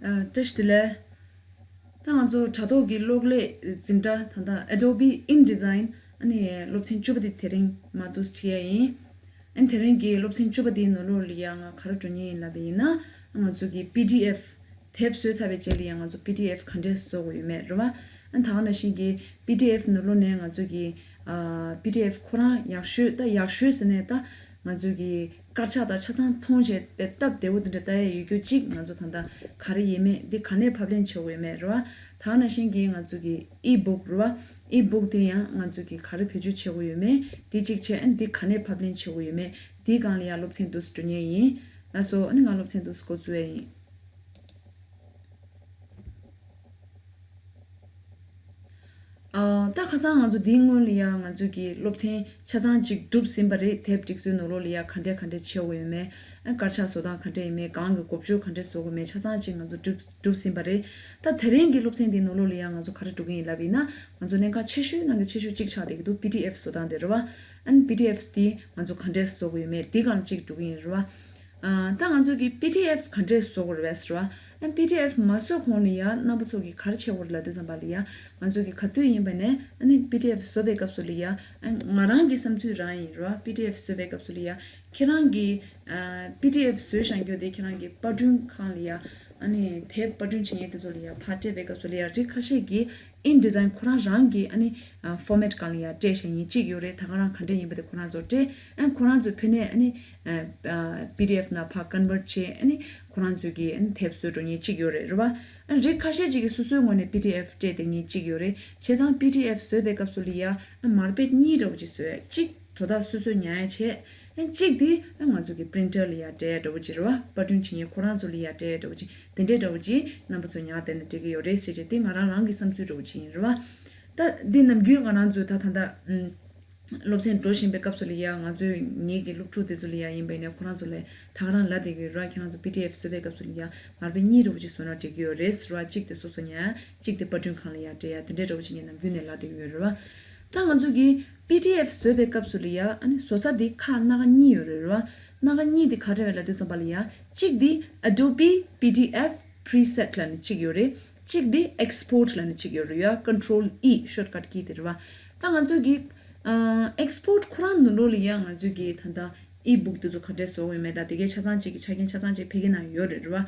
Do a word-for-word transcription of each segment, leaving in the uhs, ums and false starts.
ཨ། བཀྲ་ཤིས་བདེ་ལེགས། ད་ང་ཚོ་དྲ་ཐོག་གི་གློག་ཀླད་འཛིན་གྲྭ་ད་ལྟ་Adobe InDesign ཨ་ནི་སློབ་ཚན་བཅུ་པ་དེ་དེ་རིང་མར་འདུག་སེ་ཁྲིད་ཡ་ཡིན། ཨ་ནི་དེ་རིང་གི་སློབ་ཚན་བཅུ་པ་དེའི་ནང་ལོགས་ལ་ཡ་ང་ག་རེ་འགྲོ་མཁན་ཡིན་ལབ་པ་ཡིན་ན། ང་ཚོ་གི་པི་ཌི་ཨེཕ་དེབ་བཟོས་ཚར་བའི་རྗེས་ལ་ཡ་ང་ཚོ་པི་ཌི་ཨེཕ་ག་འདྲས་བཟོ་དགོས་ཡོད་མེད་རེད་བ། ཨ་ནི་ད་ག་ནང་བཞིན་གྱི་པི་ཌི་ཨེཕ་ནང་ལོགས་ནས་ང་ཚོ་གི་ཨ། པི་ཌི་ཨེཕ་ཁོ་རང་ཡག་ཤོས། ད་ཡག་ཤོས་ཟེར་ནས་ད་ང་ཚོ་གི་དཀར་ཆག་དང་ཆ་ཚང་མཐོང་བྱས་པའི་སྟབས་བདེ་བོ་དེ་འདྲ་ལྟ་ཡ་ཡོད་རྒྱུ་གཅིག་ང་ཚོ་ད་ལྟ་ག་རེ་ཡིན་མེད་འདི་ག་ནས་ཕབ་ལེན་བྱེད་དགོས་ཡོད་མེད་རེད་བ། ད་ག་ནང་བཞིན་གྱི་ང་ཚོ་གི་ཨི་བུག་རེད་བ། ཨི་བུག་དེ་ཡང་ང་ཚོ་གི་ག་རེ་བེད་སྤྱོད་བྱེད་དགོས་ཡོད་མེད་འདི་གཅིག་བྱས། ཨ་ནི་འདི་ག་ནས་ཕབ་ལེན་བྱེད་དགོས་ཡོད་མེད་འདི་སྒང་ལ་ཡང་སློབ་ཚན་འདུག་སེ་འགྲོ་མཁན་ཡིན། ལགས་སོ། ཨ་ནི་ང་སློབ་ཚན་འདུག་སེ་འགོ་བཙུགས་ཡ་ཡིན། ཨ། ད་ཁ་སང་ང་ཚོ་འདིའི་སྔོན་ལ་ཡ་ང་ཚོ་གི་སློབ་ཚན་ཆ་ཚང་ཅིག་གྲུབ་ཟིན་པ་རེད། དེབ་སྒྲིག་སྲོལ་ནང་ལོགས་ལ་ཡ་ག་འདྲས་ག་འདྲས་བྱེད་དགོས་ཡོད་མེད། ཨ། དཀར་ཆག་བཟོ་སྟངས་ག་འདྲས་ཡིན་མེད། གང་གི་འགོ་བརྗོད་ག་འདྲས་བཟོ་དགོས་མེད། ཆ་ཚང་ཅིག་ང་ཚོ་གྲུབ་གྲུབ་ཟིན་པ་རེད། ད་དེ་རིང་གི་སློབ་ཚན་འདིའི་ནང་ལོགས་ལ་ཡ་ང་ཚོ་ག་རེ་འགྲོ་གི་ཡིན་ལབ་ཡིན་ན། ང་ཚོ་གནད་འགག་ཆེ་ཤོས་ནང་གི་ཆེ་ཤོས་གཅིག་ཆགས་བསྡད་ཀྱི་འདུག་པི་ཌི་ཨེཕ་བཟོ་སྟངས་དེ་རེད་བ། ཨ་ནི་པི་ཌི་ཨེཕ་འདི་ང་ཚོ་ག་འདྲས་བཟོ་དགོས་ཡོད་མེད་འདི་སྒང་གཅིག་འགྲོ་གི་ཡིན་རེད་བ། ཨ། ད་ང་ཚོ་གི་པི་ཌི་ཨེཕ་ག་འདྲས་བཟོ་དགོས་རེད་བས་ཟེར་བ། ཨ། པི་ཌི་ཨེཕ་མ་བཟོ་གོང་ལ་ཡ་རྣམ་པ་ཚོ་གི་ག་རེ་བྱེད་དགོས་རེད་ལབ་དུས་ཙམ་པ་ལ་ཡ། ང་ཚོ་གི་ག་དུས་ཡིན་པ་ནས་ཨ་ནི་པི་ཌི་ཨེཕ་བཟོ་བའི་སྐབས་སུ་ལ་ཡ། ཨ། ང་རང་གི་བསམ་ཚུལ་རང་ཡིན་རེད་བ། པི་ཌི་ཨེཕ་བཟོ་བའི་སྐབས་སུ་ལ་ཡ། ཁྱེད་རང་གི་ཨ། པི་ཌི་ཨེཕ་བཟོས་བཞག་རྒྱུ་དེ་ཁྱེད་རང་གི་པར་སྐྲུན་ཁང་ལ་ཡ། ཨ་ནི་དེབ་པར་སྐྲུན་བྱེད་མཁན་དེ་ཚོ་ལ་ཡ་ཕར་སྤྲད་པའི་སྐབས་སུ་ལ་ཡ། རིགས་ཁ་ཤས་ཀྱིས་InDesign ཁོ་རང་རང་གི་ཨ་ནི་ཨ། ཕོར་མེཊ་སྒང་ལ་ཡ་སྤྲད་བཞག་མཁན་གཅིག་ཡོད་རེད། ད་ག་རང་ག་འདྲས་ཡིན་པ་དེ་ཁོ་རང་ཚོ་སྤྲད། ཨ། ཁོ་རང་ཚོ་ཕ་ནས་ཨ་ནི་ཨ། པི་ཌི་ཨེཕ་ནང་ཕར་ཀོན་ཝརཊ་བྱས། ཨ་ནི་ཁོ་རང་ཚོས་ཀྱི་ཨ་ནི་དེབ་བཟོ་འགྲོ་མཁན་གཅིག་ཡོད་རེད། རེད་བ། ཨ། རིགས་ཁ་ཤས་ཅིག་གིས་སོ་སོའི་ངོས་ནས་པི་ཌི་ཨེཕ་སྤྲད་བསྡད་མཁན་གཅིག་ཡོད་རེད། བྱས་ཙང་པི་ཌི་ཨེཕ་བཟོས་པའི་སྐབས་སུ་ལ་ཡ། ཨ། མར་པེ་གཉིས་འདྲ་བོ་ཅིག་བཟོས། གཅིག་དོ་བདག་སོ་སོས་ཉར་ཡ་བྱས། ཨ། གཅིག་དེ་ཨ་ང་ཚོ་གི་པི་རིན་ཊར་ལ་ཡ་སྤྲད་ཡ་འདྲ་བོ་ཅིག་རེད་བ། པར་སྐྲུན་བྱེད་མཁན་ཁོ་རང་ཚོ་ལ་ཡ་སྤྲད་ཡ་འདྲ་བོ་ཅིག་དེ་འདྲའི་འདྲ་བོ་ཅིག་རྣམ་པ་ཚོ་ཉར་བསྡད་ན་འགྲིག་གི་ཡོད་རེད་ཟེར་བྱས། དེ་ང་རང་རང་གི་བསམ་ཚུལ་འདྲ་བོ་ཅིག་ཡིན་རེད་བ། ད་འདི་ནམ་རྒྱུན་ང་རང་ཚོས་ད་ད་ལྟ་ཨུམ། སློབ་ཚན་འགྲོ་བཞིན་པའི་སྐབས་སུ་ལ་ཡ། ང་ཚོས་ངེད་ཀྱི་སློབ་ཕྲུག་དེ་ཚོ་ལ་ཡ་ཡིན་པ་ཡིན་ན་ཁོ་རང་ཚོ་ལ་ད་ག་རང་ལབ་བསྡད་ཀྱི་ཡོད་རེད་བ། ཁྱེད་རང་ཚོ་པི་ཌི་ཨེཕ་བཟོ་བའི་སྐབས་སུ་ལ་ཡ་མར་པེ་གཉིས་འདྲ་བོ་ཅིག་བཟོ་ན་འགྲིག་གི་ཡོད་རེད་ཟེར་བ། གཅིག་དེ་སོ་སོ་ཉར། གཅིག་དེ་པར་སྐྲུན་ཁང་ལ་ཡ་སྤྲད་ཡ། དེ་འདྲའི་འདྲ་བོ་ཅིག་ངས་ནམ་རྒྱུན་ནས་ལབ་བསྡད་ཀྱི་ཡོད་རེད་བ། ད་ང་ཚོ་གིས་པི་ཌི་ཨེཕ་བཟོ་བའི་སྐབས་སུ་ལ་ཡ། ཨ་ནི་བཟོ་ས་དེ་ཁག་སྣ་ཁ་གཉིས་ཡོད་རེད་བ། སྣ་ཁ་གཉིས་དེ་ག་རེ་རེད་ལབ་དུས་ཙམ་པ་ལ་ཡ། གཅིག་དེ་Adobe PDF Preset ལབ་ནས་གཅིག་ཡོད་རེད། གཅིག་དེ་Export ལབ་ནས་གཅིག་ཡོད་རེད་ཡ། Control E shortcut key དེ་རེད་བ། ད་ང་ཚོ་གིས་ཨ། Export ཁོ་རང་ནང་ལོགས་ལ་ཡ་ང་ཚོ་གིས་ད་ལྟ་ཨི་བུག་དེ་ཚོ་ག་འདྲས་བཟོ་དགོས་ཡོད་མེད་དང་དེ་གའི་ཆ་ཚང་གཅིག་གི་ཆ་རྐྱེན་ཆ་ཚང་གཅིག་ཕ་གི་ནང་ཡོད་རེད་རེད་བ།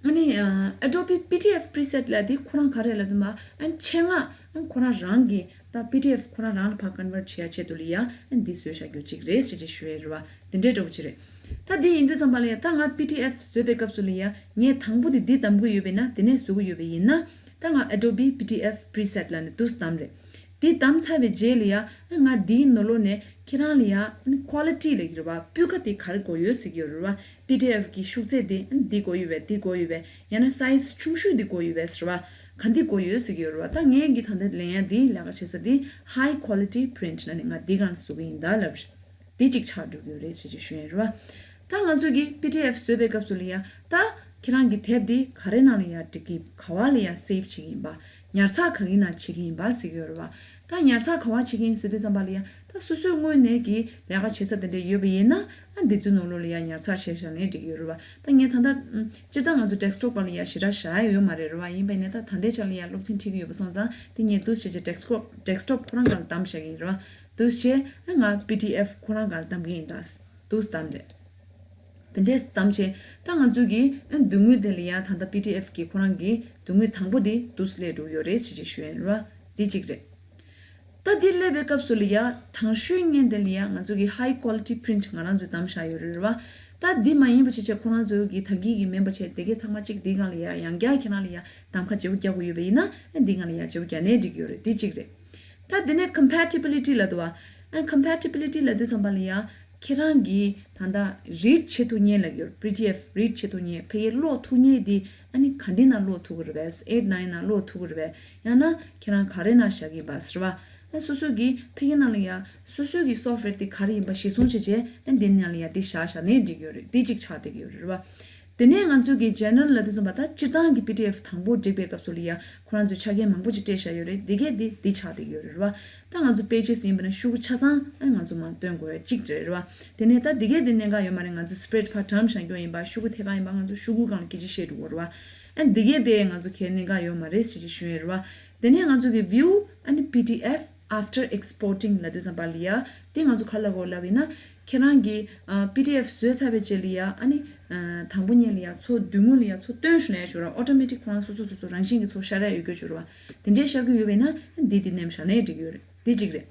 ཨ་ནི་ཨ། Adobe PDF Preset ལབ་དེ་ཁོ་རང་ག་རེ་ལབ་དུས་ཙམ་པ། ཨ། ཆེད་མངགས་ཨ། ཁོ་རང་རང་གི་ད་པི་ཌི་ཨེཕ་ཁོ་རང་རང་ལ་ཕར་ཀོན་ཝརཊ་བྱེད་ཡ་ཆེད་དུ་ལ་ཡ། ཨ། འདི་བཟོས་བཞག་རྒྱུ་གཅིག་རེད་ཟེར་བྱས་ཞུ་ཡ་རེད་བ། དེ་འདྲའི་འདྲ་བོ་ཅིག་རེད། ད་འདི་ཡིན་དུས་ཙམ་པ་ལ་ཡ། ད་ང་པི་ཌི་ཨེཕ་བཟོས་པའི་སྐབས་སུ་ལ་ཡ། ངས་དང་པོ་དེ་འདི་བདམས་དགོས་ཡོད་པ་ཡིན་ན། དེ་ནས་བཟོ་གི་ཡོད་པ་ཡིན་ན། ད་ང་Adobe PDF Preset ལབ་ནས་འདུག་སེ་བདམས་རེད། དེ་བདམས་ཚར་བའི་རྗེས་ལ་ཡ། ང་འདིའི་ནང་ལོགས་ནས་ཁྱེད་རང་ལ་ཡ། ཨ་ནི་ཀོ་ལི་ཊི་ལབ་ཀྱི་རེད་བ། སྤུས་ཀ་དེ་ག་རེ་དགོས་ཡོད་ཟེར་གྱི་ཡོད་རེད་བ། པི་ཌི་ཨེཕ་གི་ཤུགས་ཚད་དེ། ཨ་ནི་འདི་དགོས་ཡོད་པས། འདི་དགོས་ཡོད་པས། ཡང་ན་སའི་ཛི་ཆུང་ཤོས་འདི་དགོས་ཡོད་པས་ཟེར་བ། ག་འདི་དགོས་ཡོད་ཟེར་གྱི་ཡོད་རེད་བ། ད་ངས་ཀྱི་ད་ལྟ་ལེན་ཡ་འདི་ལས་ཀ་བྱེད་ས་འདི་High Quality Print ལབ་ནས་ང་འདི་སྒང་ལ་བཟོ་གི་ཡིན་ད་ལབ་རེད། འདི་གཅིག་ཆགས་འགྲོ་གི་ཡོད་རེད་ཟེར་གྱི་ཞུ་ཡ་རེད་བ། ད་ང་ཚོ་གིས་པི་ཌི་ཨེཕ་བཟོས་པའི་སྐབས་སུ་ལ་ཡ། ད་ཁྱེད་རང་གི་དེབ་འདི་ག་རེ་ནང་ལ་ཡ་སྒྲིག་གི། ག་བ་ལ་ཡ་སེབ་བྱེད་ཀྱི་ཡིན་པ། ཉར་ཚགས་ག་གི་ནང་བྱེད་ཀྱི་ཡིན་པ་ཟེར་གྱི་ཡོད་རེད་བ། ད་ཉར་ཚགས་ག་བ་བྱེད་ཀྱི་ཡིན་ཟེར་དུས་ཙམ་པ་ལ་ཡ། ད་སོ་སོའི་དངོས་གནས་ཀྱི་ལས་ཀ་བྱེད་ས་དེ་འདྲ་ཡོད་པ་ཡིན་ན། ཨ། འདི་ཚོའི་ནང་ལོགས་ལ་ཡ་ཉར་ཚགས་བྱས་བཞག་ནའི་འགྲིག་གི་ཡོད་རེད་བ། ད་ངས་ད་ལྟ་སྤྱིར་བཏང་ང་ཚོ་ཌེ་སི་ཊོབ་སྒང་ལ་ཡ་ཞེ་དྲག་བཞག་ཡ་ཡོད་མ་རེད་རེད་བ། ཡིན་པ་ཡིན་ན་ད་ད་ལྟའི་ཆ་ལ་ཡ་སློབ་ཚན་ཁྲིད་ཀྱི་ཡོད་པ་སོང་ཙང་། དེ་ངས་འདུག་སེ་བྱས་བྱས་ཌེ་སི་ཊོབ་ཌེ་སི་ཊོབ་ཁོ་རང་སྒང་ལ་བདམས་བཞག་གི་ཡིན་རེད་བ། འདུག་སེ་བྱས་ང་པི་ཌི་ཨེཕ་ཁོ་རང་སྒང་ལ་བདམས་ཀྱི་ཡིན་ད། འདུག་སེ་བདམས་རེད། དེ་འདྲས་བདམས་བྱས། ད་ང་ཚོ་གིས་ཨ། མདུན་ངོས་དེ་ལ་ཡ་ད་ལྟ་པི་ཌི་ཨེཕ་གི་ཁོ་རང་གི་མདུན་ངོས་དང་པོ་དེ་འདུག་སེ་སླེབས་འགྲོ་གི་ཡོད་རེད་ཟེར་བྱས་ཞུ་ཡ་ཡིན་རེད་བ། འདི་གཅིག་རེད། ད་འདི་སླེབས་པའི་སྐབས་སུ་ལ་ཡ། དང་ཤོས་ངན་དེ་ལ་ཡ་ང་ཚོ་གི་High Quality Print ང་རང་ཚོས་བདམས་བཞག་ཡོད་རེད་རེད་བ། ད་འདི་མ་ཡིན་པ་བྱས་བྱས་ཁོ་རང་ཚོ་གི་ད་གིན་གྱི་མིན་པ་བྱས་དེ་གའི་ཚང་མ་གཅིག་འདི་སྒང་ལ་ཡ་ཡང་བསྐྱར་ཁྱེད་རང་ལ་ཡ་གདམ་ཁ་བརྗེ་པོ་རྒྱག་དགོས་ཡོད་པ་ཡིན་ན། ཨ། འདི་སྒང་ལ་ཡ་བརྗེ་པོ་རྒྱག་ནའི་འགྲིག་གི་ཡོད་རེད། འདི་གཅིག་རེད། ད་འདི་ནས་Compatibility ལབ་འདུག་བ། ཨ། Compatibility ལབ་དུས་ཙམ་པ་ལ་ཡ། ཁྱེད་རང་གིས་ད་ལྟ་རིཌ་བྱེད་ཐུབ་མཁན་ལབ་ཀྱི་ཡོད། པི་ཌི་ཨེཕ་རིཌ་བྱེད་ཐུབ་མཁན། ཕ་གིར་ཀློག་ཐུབ་མཁན་དེ་ཨ་ནི་ག་འདི་ནང་ཀློག་ཐུབ་ཀྱི་རེད་པས། ཨེཊ་ནའིན་ནང་ཀློག་ཐུབ་ཀྱི་རེད་པས། ཡང་ན་ཁྱེད་རང་ག་རེ་ནང་བཞག་གི་ཡིན་པ་ཟེར་བ། ཨ། སོ་སོ་གིས་ཕ་གི་ནང་ལ་ཡ་སོ་སོ་གི་སོབ་ཝེར་དེ་ག་རེ་ཡིན་པ་གཞིར་བཟུང་བྱས་བྱས། ཨ། འདི་ནང་ལ་ཡ་འདི་བཞག་བཞག་ནའི་འགྲིག་གི་ཡོད་རེད། འདི་གཅིག་ཆགས་བསྡད་ཀྱི་ཡོད་རེད་བ། དེ་ནས་ང་ཚོ་གི་ཇེ་ནེ་རལ་ལབ་དུས་ཙམ་པ། ད་སྤྱིར་བཏང་གི་པི་ཌི་ཨེཕ་དང་པོ་སྒྲིག་པའི་སྐབས་སུ་ལ་ཡ་ཁོ་རང་ཚོས་ཆ་རྐྱེན་མང་པོ་ཅིག་སྤྲད་བཞག་ཡོད་རེད། འདི་གས་འདི་འདི་ཆགས་བསྡད་ཀྱི་ཡོད་རེད་བ། ད་ང་ཚོ་པེ་ཇེ་སི་ཡིན་པ་ན་ཤོག་གུ་ཆ་ཚང་ཨ་ང་ཚོ་མར་སྟོན་དགོས་ཡ་གཅིག་རེད་བ། དེ་ནས་ད་འདི་གས་འདི་གནད་འགག་ཡོད་མ་རེད། ང་ཚོ་སི་པི་རེ་ཌི་ཕར་བཀྲམ་བཞག་རྒྱུ་ཡིན་པ། ཤོག་གུ་ཐད་ཀར་ཡིན་པ་ང་ཚོ་ཤོག་གུ་སྒང་ལ་སྐད་ཆ་བཤད་འགྲོ་དགོས་རེད་བ། ཨ་འདི་གས་དེ་ང་ཚོ་གས་གནད་འགག་ཡོད་མ་རེད་ཟེར་ཅིག་ཞུ་ཡས་རེད་བ། དེ་ནས་ང་ཚོ་གི་view ཨ་ནི་P D F after exporting ལབ་དུས་ཙམ་པ་ལ་ཡ། དེ་ང་ཚོ་ག་ལབ་དགོས་ལབ་ཡིན་ན། ཁྱེད་རང་གིས་ཨ་P D F བཟོས་ཚར་བའི་རྗེས་ལ་ཡ། ཨ་ནི་ཨ་དང་པོ་ཉིད་ལ་ཡ་ཚུར་མདུན་ངོས་ལ་ཡ་ཚུར་སྟོན་ཞུ་ན་ཡ་ཞུ་ར། ཨོ་ཊོ་མེ་ཊིག་ཁོ་རང་སོ་སོ་སོ་སོ་རང་བཞིན་གྱིས་ཚུར་ཤར་ཡ་ཡོད་རྒྱུ་ཞུ་ར་བ། དེ་འདྲའི་ཤར་གྱི་ཡོད་པ་ཡིན་ན་འདི་འདི་མནན་བཞག་ན་ཡ་འགྲིག་གི་ཡོད་རེད། འདི་གཅིག་རེད།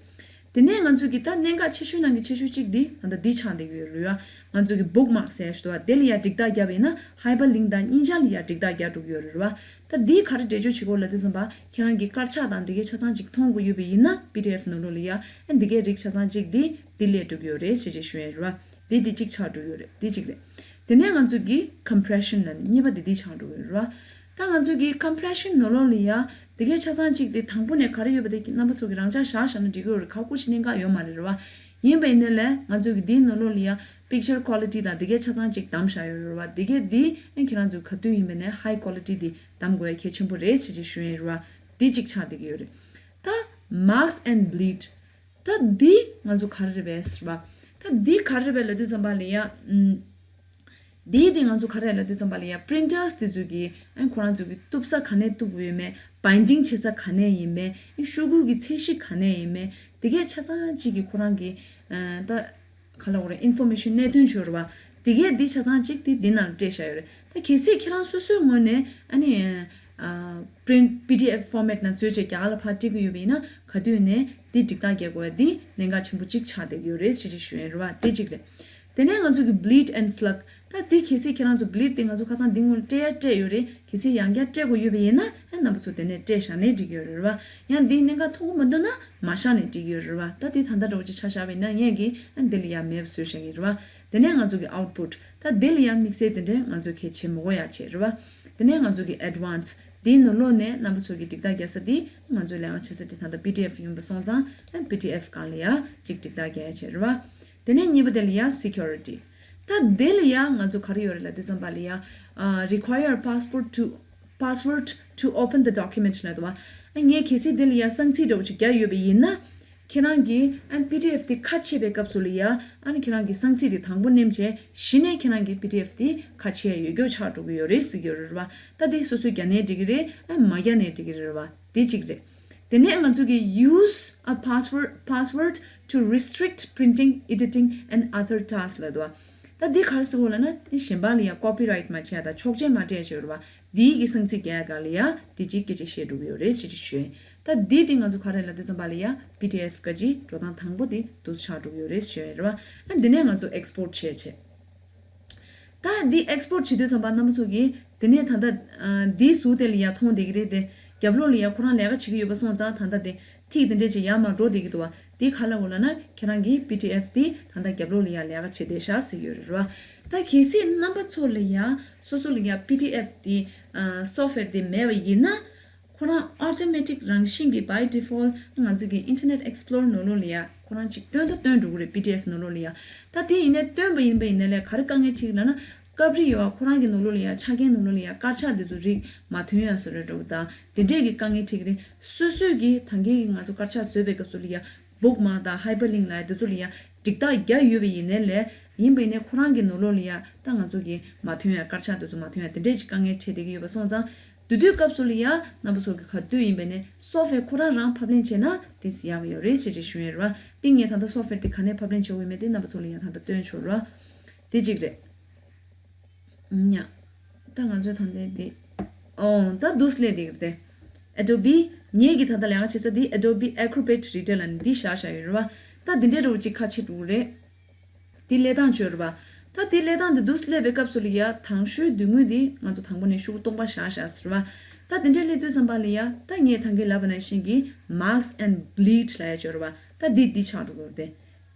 དེ་ནས་ང་ཚོ་གི་ད་གནད་འགག་ཆེ་ཤོས་ནང་གི་ཆེ་ཤོས་གཅིག་འདི་ད་ལྟ་འདི་ཆགས་བསྡད་ཀྱི་ཡོད་རེད་བ། ང་ཚོ་གི་bookmark ཟེར་ཡ་ཞིག་འདུག་བ། དེ་ལ་ཡ་འགྲིག་རྟགས་བརྒྱབ་པ་ཡིན་ན་hyperlink དང་གཉིས་ཆ་ལ་ཡ་འགྲིག་རྟགས་རྒྱག་འགྲོ་གི་ཡོད་རེད་བ། ད་འདི་ག་རེ་འགྲེལ་བརྗོད་བྱེད་དགོས་ལབ་དུས་ཙམ་པ། ཁྱེད་རང་གི་དཀར་ཆག་དང་འདི་གའི་ཆ་ཚང་གཅིག་མཐོང་དགོས་ཡོད་པ་ཡིན་ན། P D F ནང་ལོགས་ལ་ཡ་ཨ་འདི་གའི་རིགས་ཆ་ཚང་གཅིག་འདི་འདི་སླེབས་འགྲོ་གི་ཡོད་རེད་ཟེར་ཅིག་ཞུ་ཡ་རེད་བ། འདི་འདི་གཅིག་ཆགས་འགྲོ་གི་ཡོད་རེད། འདི་གཅིག་རེད། དེ་ནས་ང་ཚོ་གི་compression ལབ་ནས་གཉིས་པ་འདི་འདི་ཆགས་འགྲོ་གི་ཡོད་རེད་བ། ད་ང་ཚོ་གི་compression ནང་ལོགས་ལ་ཡ་དེ་གའི་ཆ་ཚང་གཅིག་དེ་དང་པོ་ནས་ག་རེ་ཡོད་པ་དེ་རྣམ་པ་ཚོ་གི་རང་འཇགས་བཞག་བཞག་ན་འགྲིག་གི་ཡོད་རེད། ག་སྐུ་ཅི་གནད་འགག་ཡོད་མ་རེད་རེད་བ། ཡིན་པ་ཡིན་ནའི་ལས་ང་ཚོ་གི་འདིའི་ནང་ལོགས་ལ་ཡ་picture quality དང་དེ་གའི་ཆ་ཚང་གཅིག་བདམས་བཞག་ཡོད་རེད་བ། དེ་གའི་འདི་ཨ་ཁྱེད་རང་ཚོ་ག་དུས་ཡིན་པ་ནས་high quality དེ་བདམས་དགོས་ཡ་གལ་ཆེན་པོ་རེད་ཟེར་ཅིག་ཞུ་ཡ་ཡིན་རེད་བ། འདི་གཅིག་ཆགས་བསྡད་ཀྱི་ཡོད་རེད། ད་marks and bleed ད་འདི་ང་ཚོ་ག་རེ་རེད་པས་ཟེར་བ། ད་འདི་ག་རེ་རེད་པས་ལབ་དུས་ཙམ་པ་ལ་ཡ། ཨམ། འདི་དེ་ང་ཚོ་ག་རེ་ལབ་དུས་ཙམ་པ་ལ་ཡ་printers དེ་ཚོ་གི་ཨ་ཁོ་རང་ཚོ་གི་གཏུབ་ས་ག་ནས་གཏུབ་དགོས་ཡོད་མེད། binding བྱེད་ས་ག་ནས་ཡིན་མེད། ཨ་ཤོག་གུ་གི་ཚད་གཞི་ག་ནས་ཡིན་མེད། དེ་གས་ཆ་ཚང་གཅིག་གི་ཁོ་རང་གི་ཨ་ད་ག་ལབ་དགོས་རེད། information གནད་དོན་ཅིག་ཡོད་རེད་བ། དེ་གས་འདི་ཆ་ཚང་གཅིག་དེ་འདི་ནང་ལ་སྤྲད་བཞག་ཡོད་རེད། ད་གལ་སྲིད་ཁྱེད་རང་སོ་སོའི་ངོས་ནས་ཨ་ནི་ཨ་print P D F format ནང་བཟོས་བྱས་རྒྱ་གར་ལ་ཕར་སྤྲད་ཀྱི་ཡོད་པ་ཡིན་ན། ག་དུས་ནས་འདི་སྒྲིག་རྟགས་རྒྱག་དགོས་ཡ་འདི་གནད་འགག་ཆེན་པོ་གཅིག་ཆགས་བསྡད་ཀྱི་ཡོད་རེད་ཟེར་ཅིག་ཞུ་ཡ་རེད་བ། དེ་གཅིག་རེད། དེ་ནས་ང་ཚོ་གི་bleed and slug ད་འདི་གལ་སྲིད་ཁྱེད་རང་ཚོ་bleed དེ་ང་ཚོ་ཁ་སང་འདི་སྔོན་སྤྲད་ཡ་སྤྲད་ཡོད་རེད། གལ་སྲིད་ཡང་བསྐྱར་སྤྲད་དགོས་ཡོད་པ་ཡིན་ན་ཨ་རྣམ་པ་ཚོ་དེ་ནས་སྤྲད་བཞག་ན་འགྲིག་གི་ཡོད་རེད་བ། ཡང་འདི་གནད་འགག་མཐོང་གི་མི་འདུག་ན་མ་བཞག་ནས་འགྲིག་གི་ཡོད་རེད་བ། ད་འདི་ད་ལྟ་འདྲ་བོ་ཅིག་ཆ་བཞག་པ་ཡིན་ན་ངས་གི་ཨ་འདི་ལ་ཡ་མེད་པ་བཟོས་བཞག་གི་རེད་བ། དེ་ནས་ང་ཚོ་གི་output ད་འདི་ལ་ཡ་དམིགས་བསལ་དེ་འདྲས་ང་ཚོ་གལ་ཆེ་མི་དགོས་ཡ་བྱས་རེད་བ། དེ་ནས་ང་ཚོ་གི་advance འདིའི་ནང་ལོགས་ནས་རྣམ་པ་ཚོ་གི་སྒྲིག་རྟགས་རྒྱག་ས་འདི་ང་ཚོའི་ལས་ཀ་བྱེད་ས་འདི་ད་ལྟ་P D F ཡིན་པ་སོང་ཙང་ཨ་P D F སྒང་ལ་ཡ་གཅིག་སྒྲིག་རྟགས་རྒྱག་ཡ་བྱས་རེད་བ། དེ་ནས་གཉིས་པ་དེ་ལ་ཡ་security ད་འདི་ལ་ཡ་ང་ཚོ་ག་རེ་ཡོད་རེད་ལབ་དུས་ཙམ་པ་ལ་ཡ་ཨ་require password to password to open the document ལབ་འདུག་བ། ཨ་ངས་གལ་སྲིད་འདི་ལ་ཡ་གསང་ཚིག་འདྲ་བོ་ཅིག་རྒྱག་ཡོད་པ་ཡིན་ན། ཁྱེད་རང་གིས་ཨ་P D F དེ་ཁ་ཕྱེ་བའི་སྐབས་སུ་ལ་ཡ་ཨ་ནི་ཁྱེད་རང་གི་གསང་ཚིག་དེ་དང་པོ་མནན་བྱས་གཞི་ནས་ཁྱེད་རང་གི་P D F དེ་ཁ་ཕྱེ་ཡ་ཡོད་རྒྱུ་ཆགས་འགྲོ་གི་ཡོད་རེད་ཟེར་གྱི་ཡོད་རེད་བ། ད་དེ་སོ་སོས་རྒྱག་ནའི་འགྲིག་གི་རེད། ཨ་མ་རྒྱག་ནའི་འགྲིག་གི་རེད་བ། དེ་གཅིག་རེད། དེ་ནས་ང་ཚོ་གི་use a password password to restrict printing, editing and other tasks ལབ་འདུག་བ། ད་འདི་ག་རེ་ཟེར་དགོས་ལབ་ན་གཞན་པ་ལ་ཡ་copyright མ་བྱས་དང་ཆོག་མཆན་མ་སྤྲད་ཡ་བྱས་ཡོད་རེད་བ། འདིའི་གི་གསང་ཚིག་རྒྱག་ཡ་སྒང་ལ་ཡ་འདི་གཅིག་སྐད་ཆ་བཤད་འགྲོ་གི་ཡོད་རེད་ཟེར་ཅིག་ཞུས། ད་འདི་འདི་ང་ཚོ་ག་རེ་ལབ་དུས་ཙམ་པ་ལ་ཡ་P D F ག་ཅིག་འགྲོ་སྟངས་དང་པོ་འདི་འདུག་ཆགས་འགྲོ་གི་ཡོད་རེད་ཞུ་ཡ་རེད་བ། ཨ་འདི་ནས་ང་ཚོ་export བྱས་བྱས། ད་འདི་export བྱེད་དུས་ཙམ་པ་རྣམ་པ་ཚོ་གིས་འདི་ནས་ད་ལྟ་ཨ་འདིའི་ཟུར་དེ་ལ་ཡ་མཐོང་བསྡད་ཀྱི་རེད་དེ། རྒྱབ་ལོགས་ལ་ཡ་ཁོ་རང་ལས་ཀ་བྱེད་ཀྱི་ཡོད་པ་སོང་ཙང་ད་ལྟ་དེ་ཐིག་དེ་འདྲས་ཅིག་ཡར་མར་འགྲོ་བསྡད་ཀྱི་འདུག་བ། འདི་ག་ལབ་དགོས་ལབ་ན་ཁྱེད་རང་གི་P D F དེ་ད་ལྟ་རྒྱབ་ལོགས་ལ་ཡ་ལས་ཀ་བྱེད་བསྡད་ཤག་ཟེར་གྱི་ཡོད་རེད་བ། ད་གལ་སྲིད་རྣམ་པ་ཚོ་ལ་ཡ་སོ་སོ་ལ་ཡ་P D F དེ་ཨ་software དེ་མེད་པ་ཡིན་ན། ཁོ་རང་automatic རང་བཞིན་གྱིས་by default ང་ཚོ་གི་Internet Explorer ནང་ལོགས་ལ་ཡ་ཁོ་རང་ཅིག་བཏོན་ད་བཏོན་འགྲོ་གི་རེད། P D F ནང་ལོགས་ལ་ཡ། ད་དེ་ཡིན་ནའི་བཏོན་པ་ཡིན་པ་ཡིན་ནའི་ལས་ག་རེ་དཀའ་ངལ་འཕྲད་ཀྱི་ལབ་ན། སྐབས་རེ་ཡོད་བ། ཁོ་རང་གི་ནང་ལོགས་ལ་ཡ་ཆ་རྐྱེན་ནང་ལོགས་ལ་ཡ་དཀར་ཆག་དེ་ཚོ་རིགས་མ་ཐོན་ཡ་བཟོ་འདྲ་འདྲ་བོ་དང་དེ་འདྲས་ཀྱི་དཀའ་ངལ་འཕྲད་ཀྱི་རེད། སོ་སོས་ཀྱིས་ད་གིན་ང་ཚོ་དཀར་ཆག་བཟོས་པའི་སྐབས་སུ་ལ་ཡ་bookmark དང་hyperlink ལབ་ཡ་དེ་ཚོ་ལ་ཡ་སྒྲིག་རྟགས་རྒྱག་ཡོད་པ་ཡིན་ནའི་ལས། ཡིན་པ་ཡིན་ནའི་ཁོ་རང་གི་ནང་ལོགས་ལ་ཡ་ད་ང་ཚོ་གི་མ་ཐོན་ཡ། དཀར་ཆག་དེ་ཚོ་མ་ཐོན་ཡ་དེ་འདྲས་ཀྱི་དཀའ་ངལ་འཕྲད་བསྡད་ཀྱི་ཡོད་པ་སོང་ཙང་། དེ་དུས་སྐབས་སུ་ལ་ཡ་རྣམ་པ་ཚོ་གི་ག་དུས་ཡིན་པ་ནས་software ཁོ་རང་རང་ཕབ་ལེན་བྱས་ན་དེ་ཡག་ཡོད་རེད་ཟེར་ཅིག་ཞུ་ཡས་རེད་བ། དེ་ངས་ད་ལྟ་software དེ་ག་ནས་ཕབ་ལེན་བྱེད་དགོས་ཡོད་མེད་དེ་རྣམ་པ་ཚོ་ལ་ཡ་ད་ལྟ་སྟོན་ཆོག་རེད་བ། དེ་གཅིག་རེད། ཉ། ད་ང་ཚོའི་ད་ལྟའི་འདི། ཨོ། ད་འདུག་སླེབས་འདི་རེད་དེ། Adobe ངེད་ཀྱི་ད་ལྟ་ལས་ཀ་བྱེད་ས་འདི་Adobe Acrobat Reader ལ་ནི་འདི་བཞག་བཞག་ཡོད་རེད་བ། ད་འདི་འདྲའི་འདྲ་བོ་ཅིག་ཁ་ཕྱེ་འགྲོ་གི་རེད། འདི་ཀླད་སྟངས་ཅིག་ཡོད་རེད་བ། ད་འདི་ཀླད་སྟངས་འདི་འདུག་སླེབས་པའི་སྐབས་སུ་ལ་ཡ་དང་ཤོས་མདུན་ངོས་འདི་ང་ཚོ་དང་པོ་ནས་ཤོག་གུ་སྟོང་པ་བཞག་བཞག་ཟེར་བ། ད་འདི་འདྲའི་སླེབས་དུས་ཙམ་པ་ལ་ཡ་ད་ངས་ད་གིན་ལབ་པ་ནང་བཞིན་གྱི་Marks and Bleed ལབ་ཡ་ཅིག་ཡོད་རེད་བ། ད་འདི་འདི་ཆགས་འགྲོ་གི་ཡོད་རེད་དེ།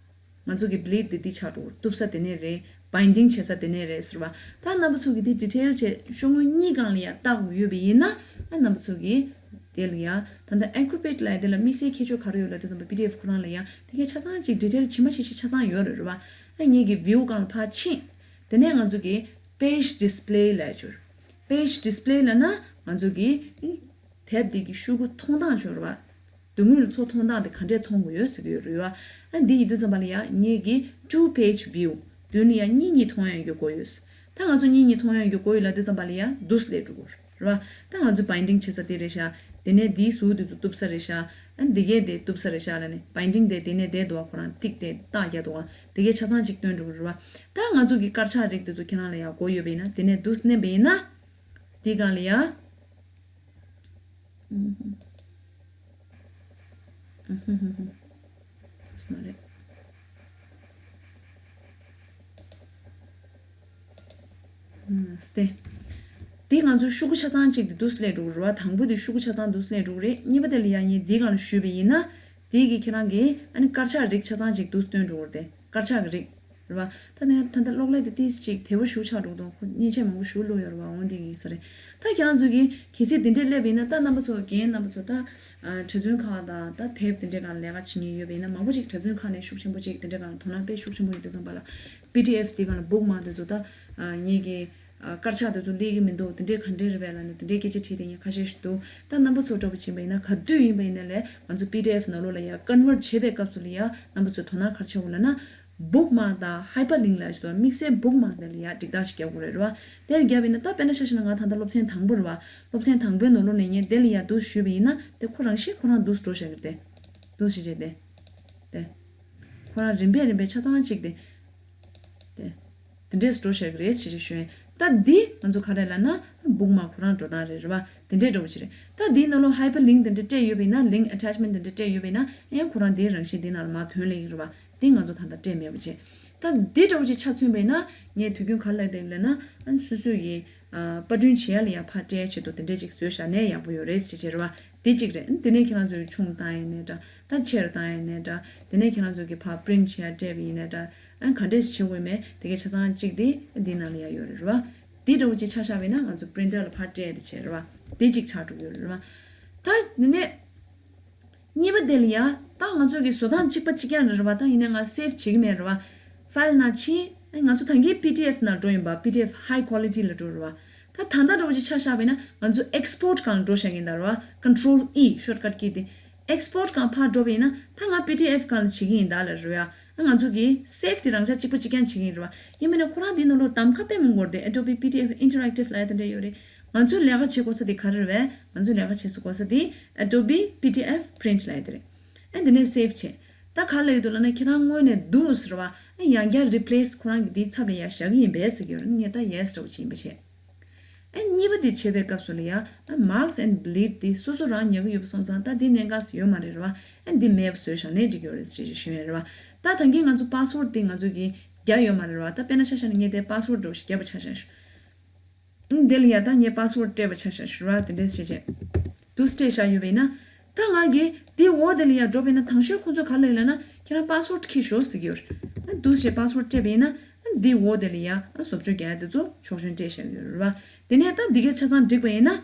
ང་ཚོ་གི་bleed འདི་འདི་ཆགས་འགྲོ་གི་རེད། གཏུབ་ས་དེ་ནས་རེད། binding བྱེད་ས་དེ་ནས་རེད་ཟེར་བ། ད་རྣམ་པ་ཚོ་གི་འདི་detail བྱས་ཤོག་ངོས་གཉིས་སྒང་ལ་ཡ་བལྟ་དགོས་ཡོད་པ་ཡིན་ན། ཨ་རྣམ་པ་ཚོ་གི་དེ་ལ་ཡ་ད་ལྟ་Acrobat ལབ་ཡ་དེ་ལ་དམིགས་བསལ་ཁྱད་ཆོས་ག་རེ་ཡོད་ལབ་དུས་ཙམ་པ་P D F ཁོ་རང་ལ་ཡ་དེ་གའི་ཆ་ཚང་ཅིག་detail ཇི་མ་ཇི་བཞིན་ཆ་ཚང་ཡོད་རེད་རེད་བ། ཨ་ངེད་ཀྱི་view སྒང་ལ་ཕར་ཕྱིན། དེ་ནས་ང་ཚོ་གི་page display ལབ་ཡ་ཅིག་ཡོད་རེད། page display ལབ་ན་ང་ཚོ་གི་དེབ་འདི་གི་ཤོག་གུ་མཐོང་སྟངས་ཅིག་ཡོད་རེད་བ། མདུན་ངོས་ལ་ཚུར་མཐོང་སྟངས་དེ་ག་འདྲས་མཐོང་གི་ཡོད་ཟེར་གྱི་ཡོད་རེད་བ། ཨ་འདི་ཡིན་དུས་ཙམ་པ་ལ་ཡ་ངེད་ཀྱི་two page view མདུན་ལ་ཡ་གཉིས་གཉིས་མཐོང་ཡ་ཡོད་དགོས་ཡོད། ད་ང་ཚོ་གཉིས་གཉིས་མཐོང་ཡ་ཡོད་དགོས་ཡོད་ལབ་དུས་ཙམ་པ་ལ་ཡ་འདུག་སླེབས་འགྲོ་གི་ཡོད་རེད། རེད་བ། ད་ང་ཚོ་བའིན་ཌིང་བྱེད་ས་དེ་རེད་ཤག་དེ་ནས་དེའི་ཟུར་དེ་ཚོ་གཏུབ་ས་རེད་ཤག་ཨ་འདི་གས་དེ་གཏུབ་ས་རེད་ཤག་ལབ་ནས་བའིན་ཌིང་དེ་དེ་ནས་དེ་འདུག་བ། ཁོ་རང་ཏིག་དེ་རྟགས་རྒྱག་འདུག་བ། དེ་གས་ཆ་ཚང་གཅིག་སྟོན་འགྲོ་གི་རེད་བ། ད་ང་ཚོ་གི་དཀར་ཆག་རིགས་དེ་ཚོ་ཁྱེད་རང་ལ་ཡ་དགོས་ཡོད་པ་ཡིན་ན་དེ་ནས་འདུག་མནན་པ་ཡིན་ན། དེའི་སྒང་ལ་ཡ། སོ་མ་རེད། སྟེ། དེ་ང་ཚོ་ཤོག་གུ་ཆ་ཚང་གཅིག་དེ་འདུག་སླེབས་འགྲོ་གི་རེད་བ། དང་པོ་དེ་ཤོག་གུ་ཆ་ཚང་འདུག་སླེབས་འགྲོ་གི་རེད། གཉིས་པ་དེ་ལ་ཡ་ངས་དེའི་སྒང་ལ་ཞུས་པ་ཡིན་ན། དེ་གི་ཁྱེད་རང་གིས་ཨ་ནི་དཀར་ཆག་རིགས་ཆ་ཚང་གཅིག་འདུག་སྟོན་འགྲོ་གི་རེད་དེ། དཀར་ཆག་གི་རིགས། རེད་བ། ད་ནས་ད་ལྟ་གློག་ཀླད་དེ་ཏིས་ཅིག་དལ་པོ་ཞེ་པོ་ཆགས་འགྲོ་འདུག་ཁོ་མཉེན་ཆས་མང་པོ་ཞེ་པོ་བླུགས་ཡོད་རེད་བ། འོན་ཏེ་ཡིན་ས་རེད། ད་ཁྱེད་རང་ཚོ་གིས་གལ་སྲིད་དེ་འདྲས་སླེབས་ཡིན་ན་ད་རྣམ་པ་ཚོ་རྒན་རྣམ་པ་ཚོ་ད་ཨ་གྲྭ་བཙུན་ཁག་དང་ད་དེབ་དེ་འདྲས་སྒང་ལས་ཀ་བྱེད་མཁན་ཡོད་པ་ཡིན་ན་མང་པོ་ཅིག་གྲྭ་བཙུན་ཁག་ནས་ཤུགས་ཆེན་པོ་ཅིག་དེ་འདྲས་སྒང་དོ་སྣང་དཔེ་ཤུགས་ཆེན་པོ་ཡོད་དུས་ཙམ་པ་ལ་པི་ཌི་ཨེཕ་དེ་སྒང་ལ་བུག་མརཀ་དེ་ཚོ་ད་ཨ་ངེད་ཀྱི་ཨ་དཀར་ཆག་དེ་ཚོ་སླེབས་ཀྱི་མི་འདུག་དེ་འདྲས་ག་འདྲས་རེད་པས་ལབ་ནས་དེ་འདྲས་སྐད་ཆ་དྲིས་དེ་ངས་ཁ་ཤས་ཤིག་འདུག་ད་རྣམ་པ་ཚོ་འདྲ་པོ་བྱིན་པ་ཡིན་ན་ག་དུས་ཡིན་པ་ཡིན་ན་ལས་ང་ཚོ་པི་ཌི་ཨེཕ་ནང་ལོགས་ལ་ཡ་ཀོན་ཝར་བྱེད་པའི་སྐབས་སུ་ལ་ཡ་རྣམ་པ་ཚོས་དོ་སྣང་ག་རེ་བྱེད་དགོས་ལབ་ན། བུག་མརཀ་དང་ཧའི་པར་ལིང་ལབ་ཞིག་འདུག་དམིགས་བསལ་བུག་མརཀ་དེ་ལ་ཡ་འགྲིག་རྟགས་ཤིག་རྒྱག་དགོས་རེད་རེད་བ། དེར་བརྒྱབ་ཡིན་ན་ད་དཔེར་ན་ཆ་བཞག་ན་ང་ད་ལྟ་སློབ་ཚན་དང་པོ་རེད་བ། སློབ་ཚན་དང་པོའི་ནང་ལོགས་ནས་ངས་དེ་ལ་ཡ་འདུག་ཞུས་པ་ཡིན་ན་དེ་ཁོ་རང་བཞིན་ཁོ་རང་འདུག་འགྲོ་བཞག་གི་རེད་དེ། འདུག་ཞེས་བྱས་ཏེ། དེ། ཁོ་རང་རིམ་པས་རིམ་པས་ཆ་ཚང་གཅིག་དེ། དེ། དེ་འདྲས་འགྲོ་བཞག་གི་རེད་ཞེས་ཞུས། ད་འདི་ང་ཚོ་ག་རེ་ལབ་ན་བུག་མརཀ་ཁོ་རང་འགྲོ་སྟངས་རེད་རེད་བ། དེ་འདྲས་འདྲ་པོ་ཅིག་རེད། ད་འདིའི་ནང་ལོགས་ཧའི་པར་ལིང་དེ་འདྲས་སྤྲད་ཡོད་པ་ཡིན་ན་ལིང་ཨ་ཊེཆ་མེན་དེ་འདྲས་སྤྲད་ཡོད་པ་ཡིན་ན་ཨེ་ཁོ་རང་དེའི་རང་བཞིན་འདི་ནང་ལ་མར་ཐོན་སླེབས་ཀྱི་རེད་བ། འདི་ང་ཚོ་ད་ལྟ་སྤྲད་མེད་པ་བྱས། ད་འདི་འདྲ་པོ་ཅིག་ཆ་མཚོན་པ་ཡིན་ན་ངས་དུས་རྒྱུན་ག་རེ་ལབ་ཀྱི་འདུག་ལབ་ན་ཨ་སོ་སོ་ཡི་ཨ་པར་སྐྲུན་བྱེད་ཡ་ལ་ཡ་ཕར་སྤྲད་ཡ་ཆེད་དུ་དེ་འདྲས་ཅིག་བཟོས་བཞག་ན་ཡག་པོ་ཡོད་རེད་ཅེས་བྱས་རེད་བ། དེ་གཅིག་རེད། དེ་ནས་ཁྱེད་རང་ཚོའི་ཆུང་བཏང་ཡིན་ནའི་འདྲ། ད་ཆེར་བཏང་ཡིན་ནའི་འདྲ། དེ་ནས་ཁྱེད་རང་ཚོ་གི་ཕར་པི་རིན་ཊི་བྱས་སྤྲད་པ་ཡིན་ནའི་འདྲ། ཨ་ག་འདྲས་བྱེད་དགོས་མེད་དེ་གའི་ཆ་ཚང་གཅིག་དེ་འདི་ནང་ལ་ཡ་ཡོད་རེད་རེད་བ། དེ་འདྲ་བོ་ཅིག་ཆ་བཞག་པ་ཡིན་ན་ང་ཚོ་པི་རིན་ཊར་ལ་ཕར་སྤྲད་དེ་བྱས་རེད་བ། དེ་གཅིག་ཆགས་འགྲོ་གི་ཡོད་རེད་རེད་བ། ད་དེ་ནས་གཉིས་པ་དེ་ལ་ཡ་ད་ང་ཚོ་གི་བཟོ་སྟངས་གཅིག་པ་གཅིག་རྐྱང་རེད་རེད་བ། ད་ཡིན་ནའི་ང་སེབ་བྱེད་ཀྱི་མེད་རེད་བ། ཕའིལ་ནང་ཕྱིན། ཨ་ང་ཚོ་ད་གིན་པི་ཌི་ཨེཕ་ནང་འགྲོ་ཡིན་པ། པི་ཌི་ཨེཕ་ཧའི་ཀོ་ལི་ཊི་ལ་འགྲོ་རེད་བ། ད་ད་ལྟ་འདྲ་བོ་ཅིག་ཆ་བཞག་པ་ཡིན་ན་ང་ཚོ་ཨེག་སི་པོར་ཊི་སྒང་ལ་འགྲོ་བཞག་གི་ཡིན་ད་རེད་བ། ཀོན་ཊོལ་ཨི་ཤོཊ་ཀཊ་ཀི་དེ། ཨེག་སི་པོར་ཊི་སྒང་ཕར་འགྲོ་བ་ཡིན་ན་ད་ང་པི་ཌི་ཨེཕ་སྒང་ལ་བྱེད་ཀྱི་ཡིན་ད་ལབ་རེད་བ། ཨ་ང་ཚོ་གི་སེབ་དེ་རང་འཇགས་གཅིག་པ་གཅིག་རྐྱང་བྱེད་ཀྱི་ཡིན་རེད་བ། ཡིན་མིན་ན་ཁོ་རང་དེའི་ནང་ལོགས་གདམ་ཁ་དཔེ་མང་པོ་ཡོད་རེད་དེ། Adobe P D F Interactive ལབ་ཡ་དེ་འདྲ་ཡོད་རེད། ང་ཚོས་ལས་ཀ་བྱེད་དགོས་ས་དེ་ག་རེ་རེད་བས། ང་ཚོས་ལས་ཀ་བྱེད་དགོས་ས་དེ་Adobe P D F Print ལབ་ཡ་དེ་རེད། ཨ་དེ་ནས་སེབ་བྱས། ད་ག་ལབ་ཀྱི་འདུག་ལབ་ན་ཁྱེད་རང་སྔོན་ནས་འདུག་ཟེར་བ། ཨ་ཡང་བསྐྱར་རི་པི་ལེ་སི་ཁོ་རང་གི་དེའི་ཚབ་ལ་ཡ་བཞག་གི་ཡིན་པས་ཟེར་གྱི་ཡོད་རེད། ངས་ད་ཡེ་སི་འདྲ་བོ་ཅིག་ཡིན་པ་བྱས། ཨ་གཉིས་པ་དེ་བྱེད་པའི་སྐབས་སུ་ལ་ཡ་ཨ་marks and bleed དེ་སོ་སོ་རང་ཉར་གི་ཡོད་པ་སོང་ཙང་ད་དེ་གནད་འགག་ཡོད་མ་རེད་རེད་བ། ཨ་འདི་མེད་པ་བཟོས་བཞག་ནའི་འགྲིག་གི་ཡོད་རེད་ཅེས་ཞུས་ཡོད་རེད་བ། ད་ད་གིན་ང་ཚོ་པ་སི་ཝར་ཌི་དེ་ང་ཚོ་གིས་རྒྱག་ཡོད་མ་རེད་རེད་བ། ད་དཔེར་ན་ཆ་བཞག་ན་ངས་དེ་པ་སི་ཝར་ཌི་འདྲ་བོ་ཞིག་བརྒྱབ་པ་ཆ་བཞག་ཞུ། ཨ་དེ་ལ་ཡ་ད་ངས་པ་སི་ཝར་ཌི་སྤྲད་པ་ཆ་བཞག་ཞུ་ར། དེ་འདྲས་བྱས་བྱས། དུ་སྤྲད་བཞག་ཡོད་པ་ཡིན་ན། ད་ང་གིས་དེ་འོག་དེ་ལ་ཡ་འགྲོ་བ་ཡིན་ན་དང་ཤོས་ཁོ་ཚོ་ག་ལབ་ཡོད་ལབ་ན་ཁྱེད་རང་པ་སི་ཝར་ཌི་འཁྱེར་ཤོག་ཟེར་གྱི་ཡོད་རེད། ཨ་དུ་ཞེས་པ་སི་ཝར་ཌི་སྤྲད་པ་ཡིན་ན་ཨ་དེ་འོག་དེ་ལ་ཡ་ཨ་བཟོ་བཅོས་རྒྱག་ཡ་དེ་ཚོ་ཆོག་མཆན་སྤྲད་བཞག་ཡོད་རེད་བ། དེ་ནས་ད་འདི་གའི་ཆ་ཚང་འགྲིག་པ་ཡིན་ན།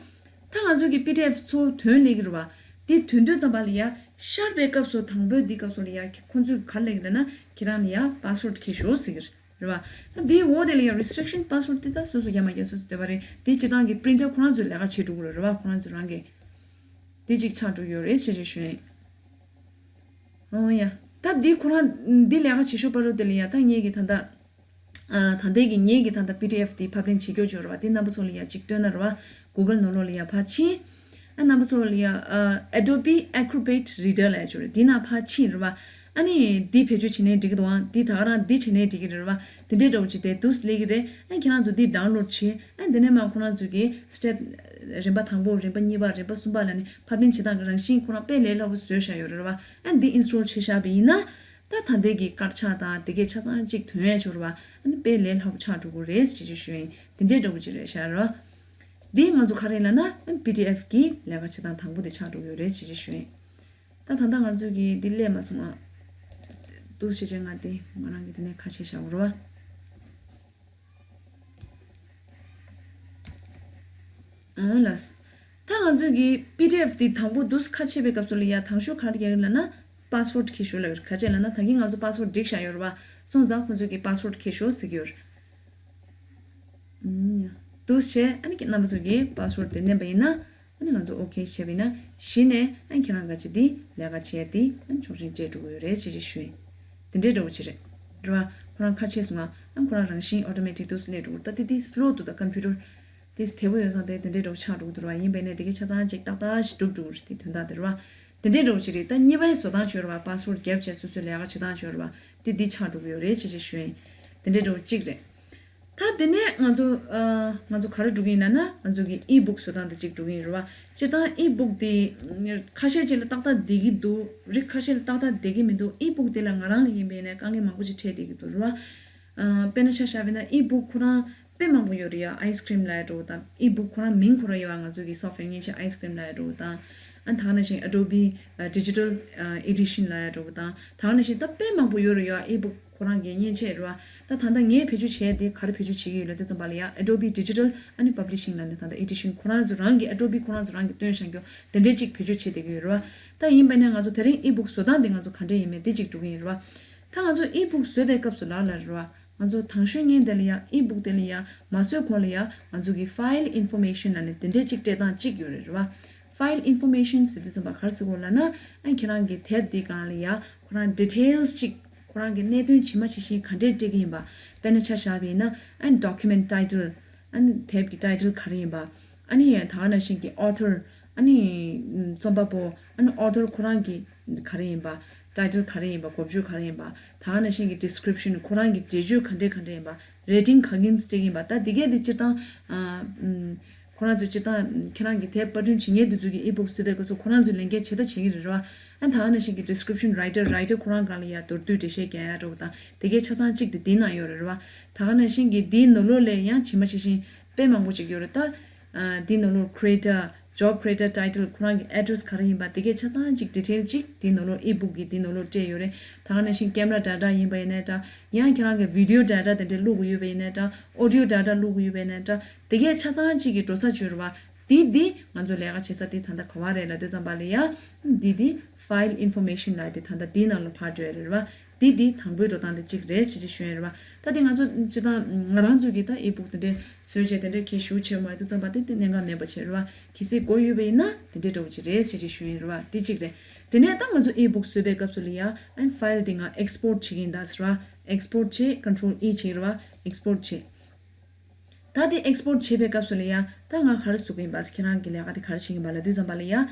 ད་ང་ཚོ་གི་པི་ཌི་ཨེཕ་ཚོ་ཐོན་སླེབས་ཀྱི་རེད་བ། དེ་ཐོན་དུས་ཙམ་པ་ལ་ཡ་ཤར་བའི་སྐབས་སུ་དང་པོའི་འདི་སྐབས་སུ་ལ་ཡ་ཁོ་ཚོས་ག་ལབ་ཀྱི་ལབ་ན་ཁྱེད་རང་ལ་ཡ་པ་སི་ཝར་ཌི་འཁྱེར་ཤོག་ཟེར་གྱི་རེད། རེད་བ། ད་འདིའི་འོག་དེ་ལ་ཡང་རི་སི་ཊིག་ཤན་པ་སི་ཝར་ཌི་དེ་ད་སོ་སོ་རྒྱབ་མ་རྒྱབ་སོ་སོ་འདོད་པ་རེད། དེ་བྱེད་སྟངས་ཀྱི་པི་རིན་ཊར་ཁོ་རང་ཚོས་ལས་ཀ་བྱེད་འགྲོ་གི་རེད། རེད་བ། ཁོ་རང་ཚོ་རང་གིས་དེ་གཅིག་ཆགས་འགྲོ་གི་ཡོད་རེད་ཞེས་ཞུ་ཡིན། ཨོ་ཡ། ད་འདི་ཁོ་རང་འདི་ལས་ཀ་བྱེད་ཤོག་པ་རུ་དེ་ལ་ཡ་ད་ངེད་ཀྱི་ད་ལྟ་ཨ་ད་ལྟའི་གི་ངེད་ཀྱི་ད་ལྟ་པི་ཌི་ཨེཕ་དེ་ཕབ་ལེན་བྱེད་རྒྱུ་ཅིག་ཡོད་རེད་བ། དེ་རྣམ་པ་ཚོ་ལ་ཡ་གཅིག་སྟོན་ན་རེད་བ། གུ་གལ་ནང་ལོགས་ལ་ཡ་ཕར་ཕྱིན། ཨ་རྣམ་པ་ཚོ་ལ་ཡ་ཨ་Adobe Acrobat Reader ལབ་ཡ་ཅིག་ཡོད་རེད། དེ་ནང་ཕར་ཕྱིན་རེད་བ། ཨ་ནི་འདི་བེད་སྤྱོད་བྱས་ནའི་འགྲིག་གི་འདུག་ཨང་། འདི་ད་ག་རང་འདི་བྱས་ནའི་འགྲིག་གི་རེད་བ། དེ་འདྲའི་འདྲ་བོ་ཅིག་དེ་འདུག་སླེབས་ཀྱི་རེད། ཨ་ཁྱེད་རང་ཚོ་འདི་ཌའུན་ལོཌ་བྱེད། ཨ་དེ་ནས་མར་ཁོ་རང་ཚོ་གི་སི་ཊེབ་རིམ་པ་དང་པོ། རིམ་པ་གཉིས་པ། རིམ་པ་གསུམ་པ་ལབ་ནས་ཕབ་ལེན་བྱེད་སྟངས་ཀྱི་རང་བཞིན་ཁོ་རང་དཔེ་ལས་སླ་པོ་བཟོས་བཞག་ཡོད་རེད་བ། ཨ་འདི་ཨིན་སི་ཊོལ་བྱས་བཞག་པ་ཡིན་ན། ད་ད་ལྟའི་གི་དཀར་ཆག་དང་དེ་གས་ཆ་ཚང་གཅིག་ཐོན་ཡས་ཆོག་རེད་བ། ཨ་ནི་དཔེ་ལས་སླ་པོ་ཆགས་འགྲོ་གི་རེད་ཅེས་ཅིག་ཞུ་ཡིན། དེ་འདྲའི་འདྲ་བོ་ཅིག་རེད་ཤག་རེད་བ། འདི་ང་ཚོ་ག་རེ་ལབ་ན་པི་ཌི་ཨེཕ་གི་ལས་ཀ་བྱེད་སྟངས་དང་པོ་དེ་ཆགས་འགྲོ་གི་ཡོད་རེད་ཅེས་ཅིག་ཞུ་ཡིན། ད་ད་ལྟ་ང་ཚོ་གི་འདི་སླེབས་མ་སོང་ཨ། འདུག་སེ་བྱས་ང་དེ་ང་རང་གི་དེ་ནས་ཁ་ཕྱེ་བཞག་རེད་བ། ཨང་ལགས། ད་ང་ཚོ་གི་པི་ཌི་ཨེཕ་དེ་དང་པོ་འདུག་ཁ་ཕྱེ་བའི་སྐབས་སུ་ལ་ཡ་དང་ཤོས་ག་རེ་རྒྱག་གི་ལབ་ན་པ་སི་ཝར་ཌི་འཁྱེར་ཤོག་ལབ་ཀྱི་རེད། ག་རེ་བྱས་ལབ་ན་ད་གིན་ང་ཚོ་པ་སི་ཝར་ཌི་སྒྲིག་བཞག་ཡོད་རེད་བ། སོང་ཙང་ཁོང་ཚོ་གིས་པ་སི་ཝར་ཌི་འཁྱེར་ཤོག་ཟེར་གྱི་ཡོད་རེད། ཨང་ཡ། འདུག་སེ་བྱས་ཨ་ནི་རྣམ་པ་ཚོ་གིས་པ་སི་ཝར་ཌི་དེ་མནན་པ་ཡིན་ན། ཨ་ནི་ང་ཚོ་ཨོ་ཁེ་བྱས་པ་ཡིན་ན་གཞི་ནས་ཨ་ནི་ཁྱེད་རང་ག་ཅི་འདི་ལས་ཀ་བྱས་ཏེ་ཨ་ནི་ཆོག་མཆན་སྤྲད་འགྲོ་གི་ཡོད་རེད་ཅེས་ཅིག་ཞུ་ཡིན། དེ་འདྲའི་འདྲ་བོ་ཅིག་རེད། རེད་བ། ཁོ་རང་ཁ་ཕྱེ་སོང་ང་། ཨ་ནི་ཁོ་རང་རང་བཞིན་ཨོ་ཊོ་མེ་ཊིག་ཏུ་སླེབས་འགྲོ་གི་རེད། ད་དེ་དེ་སི་ལོ་འདུག་ད་ཀམ་པུ་ཊར་ དེ་དེ་པོ་ཡོད་ཙང་དེ་དེ་འདྲའི་འདྲ་པོ་ཆགས་འགྲོ་གི་འདུག་ར་བ། ཡིན་པས་ནས་དེ་གའི་ཆ་ཚང་ཅིག་ཏག་ཏག་ཞིག་འགྲུབ་འགྲོ་གི་རེད། དེ་དོན་དག་དེ་རེད་བ། དེ་འདྲའི་འདྲ་པོ་ཅིག་རེད། ད་གཉིས་པའི་བཟོ་སྟངས་ཅིག་ཡོད་རེད་བ། པ་སི་ཝར་རྒྱབ་བྱས་སོ་སོའི་ལས་ཀ་བྱེད་སྟངས་ཅིག་ཡོད་རེད་བ། དེ་འདི་ཆགས་འགྲོ་གི་ཡོད་རེད་ཟེར་བྱས་ཞུ་ཡིན། དེ་འདྲའི་འདྲ་པོ་གཅིག་རེད། ད་དེ་ནས་ང་ཚོ་ཨ་ང་ཚོ་ག་རེ་འགྲོ་གི་ཡིན་ལབ་ན། ང་ཚོ་གི་ཨི་བུག་བཟོ་སྟངས་དེ་གཅིག་འགྲོ་གི་ཡིན་རེད་བ། སྤྱིར་བཏང་ཨི་བུག་དེ་ཁ་ཤས་ཅིག་ལ་ཏག་ཏག་བསྡད་ཀྱི་འདུག་རིགས་ཁ་ཤས་ལ་ཏག་ཏག་བསྡད་ཀྱི་མི་འདུག་ཨི་བུག་དེ་ལ་ང་རང་ལ་ཡིན་པས་ནས་དཀའ་ངལ་མང་པོ་ཅིག་འཕྲད་བསྡད་ཀྱི་འདུག་རེད་བ། ཨ་དཔེར་ན་ཆ་བཞག་པ་ཡིན་ན་ཨི་བུག་ཁོ་རང་དཔེ་མང་པོ་ཡོད་རེད་ཡ། ཨའི་སི་ཀི་རིམ་ལབ་ཡ་འདྲ་པོ་དང་། ཨི་བུག་ཁོ་རང་མིང་ཁོ་རང་ཡོད་པ། ང་ཚོ་གི་སོབ་ཊི་ཝེར་མཉེན་ཆས་ཨའི་སི་ཀི་རིམ་ལབ་ཡ་འདྲ་པོ་དང་། ཨ་ད་ག་ནང་བཞིན་Adobe Digital Edition ལབ་ཡ་འདྲ་པོ་དང་། ད་ག་ནང་བཞིན་ད་དཔེ་མང་པོ་ཡོད་རེད་ཡ། ཨི་བུག་ཁོ་རང་གི་མཉེན་ཆས་རེད་བ། ད་ད་ལྟ་ངས་བེད་སྤྱོད་བྱས་དེ་ག་རེ་བེད་སྤྱོད་བྱེད་ཀྱི་ཡོད་ལབ་དུས་ཙམ་པ་ལ་ཡ། Adobe Digital ཨ་ནི་Publishing ལབ་ནས་ད་ལྟ་Edition ཁོ་རང་ཚོ་རང་གི་Adobe ཁོ་རང་ཚོ་རང་གི་བཏོན་བཞག་རྒྱུ་དེ་འདྲའི་ཅིག་བེད་སྤྱོད་བྱེད་བསྡད་ཀྱི་ཡོད་རེད་བ། ད་ཡིན་པ་ནས་ང་ཚོ་དེ་རིང་ཨི་བུག་བཟོ་སྟངས་དེ་ང་ཚོ་ག་འདྲས་ཡིན་མིན་དེ་ཅིག་འགྲོ་གི་ཡིན་རེད་བ། ད་ང་ཚོ་ཨི་བུག་བཟོས་པའི་སྐབས་སུ་ལ་ལ་རེད་བ། ང་ཚོ་དང་ཤོས་ཉིད་དེ་ལ་ཡ། ཨི་བུག་དེ་ལ་ཡ་མ་བཟོས་གོང་ལ་ཡ། ང་ཚོ་གི་file information ལབ་ནས་དེ་འདྲས་ཅིག་སྤྲད་སྟངས་ཅིག་ཡོད་རེད་རེད་བ། File information ཟེར་དུས་ཙམ་པ་ག་རེ་ཟེར་གོ་ལབ་ན། ཨ་ཁྱེད་རང་གི་དེབ་འདི་སྒང་ལ་ཡ་ཁོ་རང་details ཅིག་ཁོ་རང་གི་གནད་དོན་ཇི་མ་ཇི་བཞིན་ག་འདྲས་སྤྲད་ཀྱི་ཡིན་པ། དཔེར་ན་ཆ་བཞག་པ་ཡིན་ན། ཨ་document title ཨ་ནི་དེབ་ཀྱི་title ག་རེ་ཡིན་པ། ཨ་ནི་ད་ག་ནང་བཞིན་གྱི་author ཨ་ནི་རྩོམ་པ་པོ། ཨ་ནི་author ཁོ་རང་གི་ག་རེ་ཡིན་པ། title ག་རེ་ཡིན་པ། འགོ་བརྗོད་ག་རེ་ཡིན་པ། ད་ག་ནང་བཞིན་གྱི་description ཁོ་རང་གི་འགྲེལ་བརྗོད་ག་འདྲས་ག་འདྲས་ཡིན་པ། rating ག་གིམ་སྤྲད་ཀྱི་ཡིན་པ། ད་འདི་གས་འདི་སྤྱིར་བཏང་ཨ་ཁོ་རང་ཚོས་སྤྱིར་བཏང་ཁྱེད་རང་གི་དེབ་པར་སྐྲུན་བྱེད་མཁན་དེ་ཚོ་གིས་ཨི་བུག་བཟོས་པའི་སྐབས་སུ་ཁོ་རང་ཚོས་ལས་འགན་ཇི་ལྟར་བྱེད་ཀྱི་རེད་རེད་བ། ཨ་ད་ག་ནང་བཞིན་གྱི་description writer writer ཁོ་རང་སྒང་ལ་ཡ་མདོར་བསྡུས་འགྲེལ་བཤད་རྒྱག་ཡ་འདྲ་པོ་དང་དེ་གས་ཆ་ཚང་གཅིག་དེ་འདིའི་ནང་ཡོད་རེད་རེད་བ། ད་ག་ནང་བཞིན་གྱི་འདིའི་ནང་ལོགས་ལ་ཡང་ཇི་མ་ཇི་བཞིན་དཔེ་མང་པོ་ཅིག་ཡོད་རེད་ད། ཨ་འདིའི་ནང་ལོགས་creator job creator title ཁོ་རང་གི་address ག་རེ་ཡིན་པ་དེ་གས་ཆ་ཚང་གཅིག་detail གཅིག་འདིའི་ནང་ལོགས་ebook གི་འདིའི་ནང་ལོགས་སྤྲད་ཡོད་རེད། ད་ག་ནང་བཞིན་camera data ཡིན་པ་ཡིན་ནའི་འདྲ། ཡང་ཁྱེད་རང་གི་video data དེ་འདྲས་བླུག་གི་ཡོད་པ་ཡིན་ནའི་འདྲ། audio data བླུག་གི་ཡོད་པ་ཡིན་ནའི་འདྲ། དེ་གས་ཆ་ཚང་གཅིག་གི་འགྲོ་ས་བཅོས་རེད་བ། འདི་འདི་ང་ཚོ་ལས་ཀ་བྱེད་ས་དེ་ད་ལྟ་ག་བ་རེད་ལབ་དུས་ཙམ་པ་ལ་ཡ། འདི་འདི་file information ལབ་དེ་ད་ལྟ་འདིའི་ནང་ལ་ཕར་འགྲོ་ཡ་རེད་བ། འདི་འདི་དང་པོའི་འགྲོ་སྟངས་དེ་གཅིག་རེད་ཟེར་ཅིག་ཞུ་ཡ་རེད་བ། ད་དེ་ང་ཚོ་སྤྱིར་བཏང་ང་རང་ཚོ་གིས་ད་ebook དེ་འདྲས་བཟོས་བྱས་དེ་འདྲས་ཁྱེད་ཞུ་བྱས་མ་ཡོང་དུས་ཙམ་པ་དེ་དེ་གནད་འགག་མེད་པ་བྱས་རེད་བ། གལ་སྲིད་དགོས་ཡོད་པ་ཡིན་ན་དེ་འདྲས་འདྲ་པོ་ཅིག་རེད་ཟེར་ཅིག་ཞུ་ཡ་རེད་བ། དེ་གཅིག་རེད། དེ་ནས་ད་ང་ཚོ་ebook བཟོས་པའི་སྐབས་སུ་ལ་ཡ་ཨན་file དེ་ང་export བྱེད་ཀྱི་ཡིན་ད་ཟེར་བ། export བྱེད། control E བྱེད་རེད་བ། export བྱེད། ད་དེ་export བྱེད་པའི་སྐབས་སུ་ལ་ཡ་ད་ང་ག་རེ་བཟོ་གི་ཡིན་པ། ཁྱེད་རང་གི་ལས་ཀ་དེ་ག་རེ་བྱེད་ཀྱི་ཡིན་པ་ལབ་དུས་ཙམ་པ་ལ་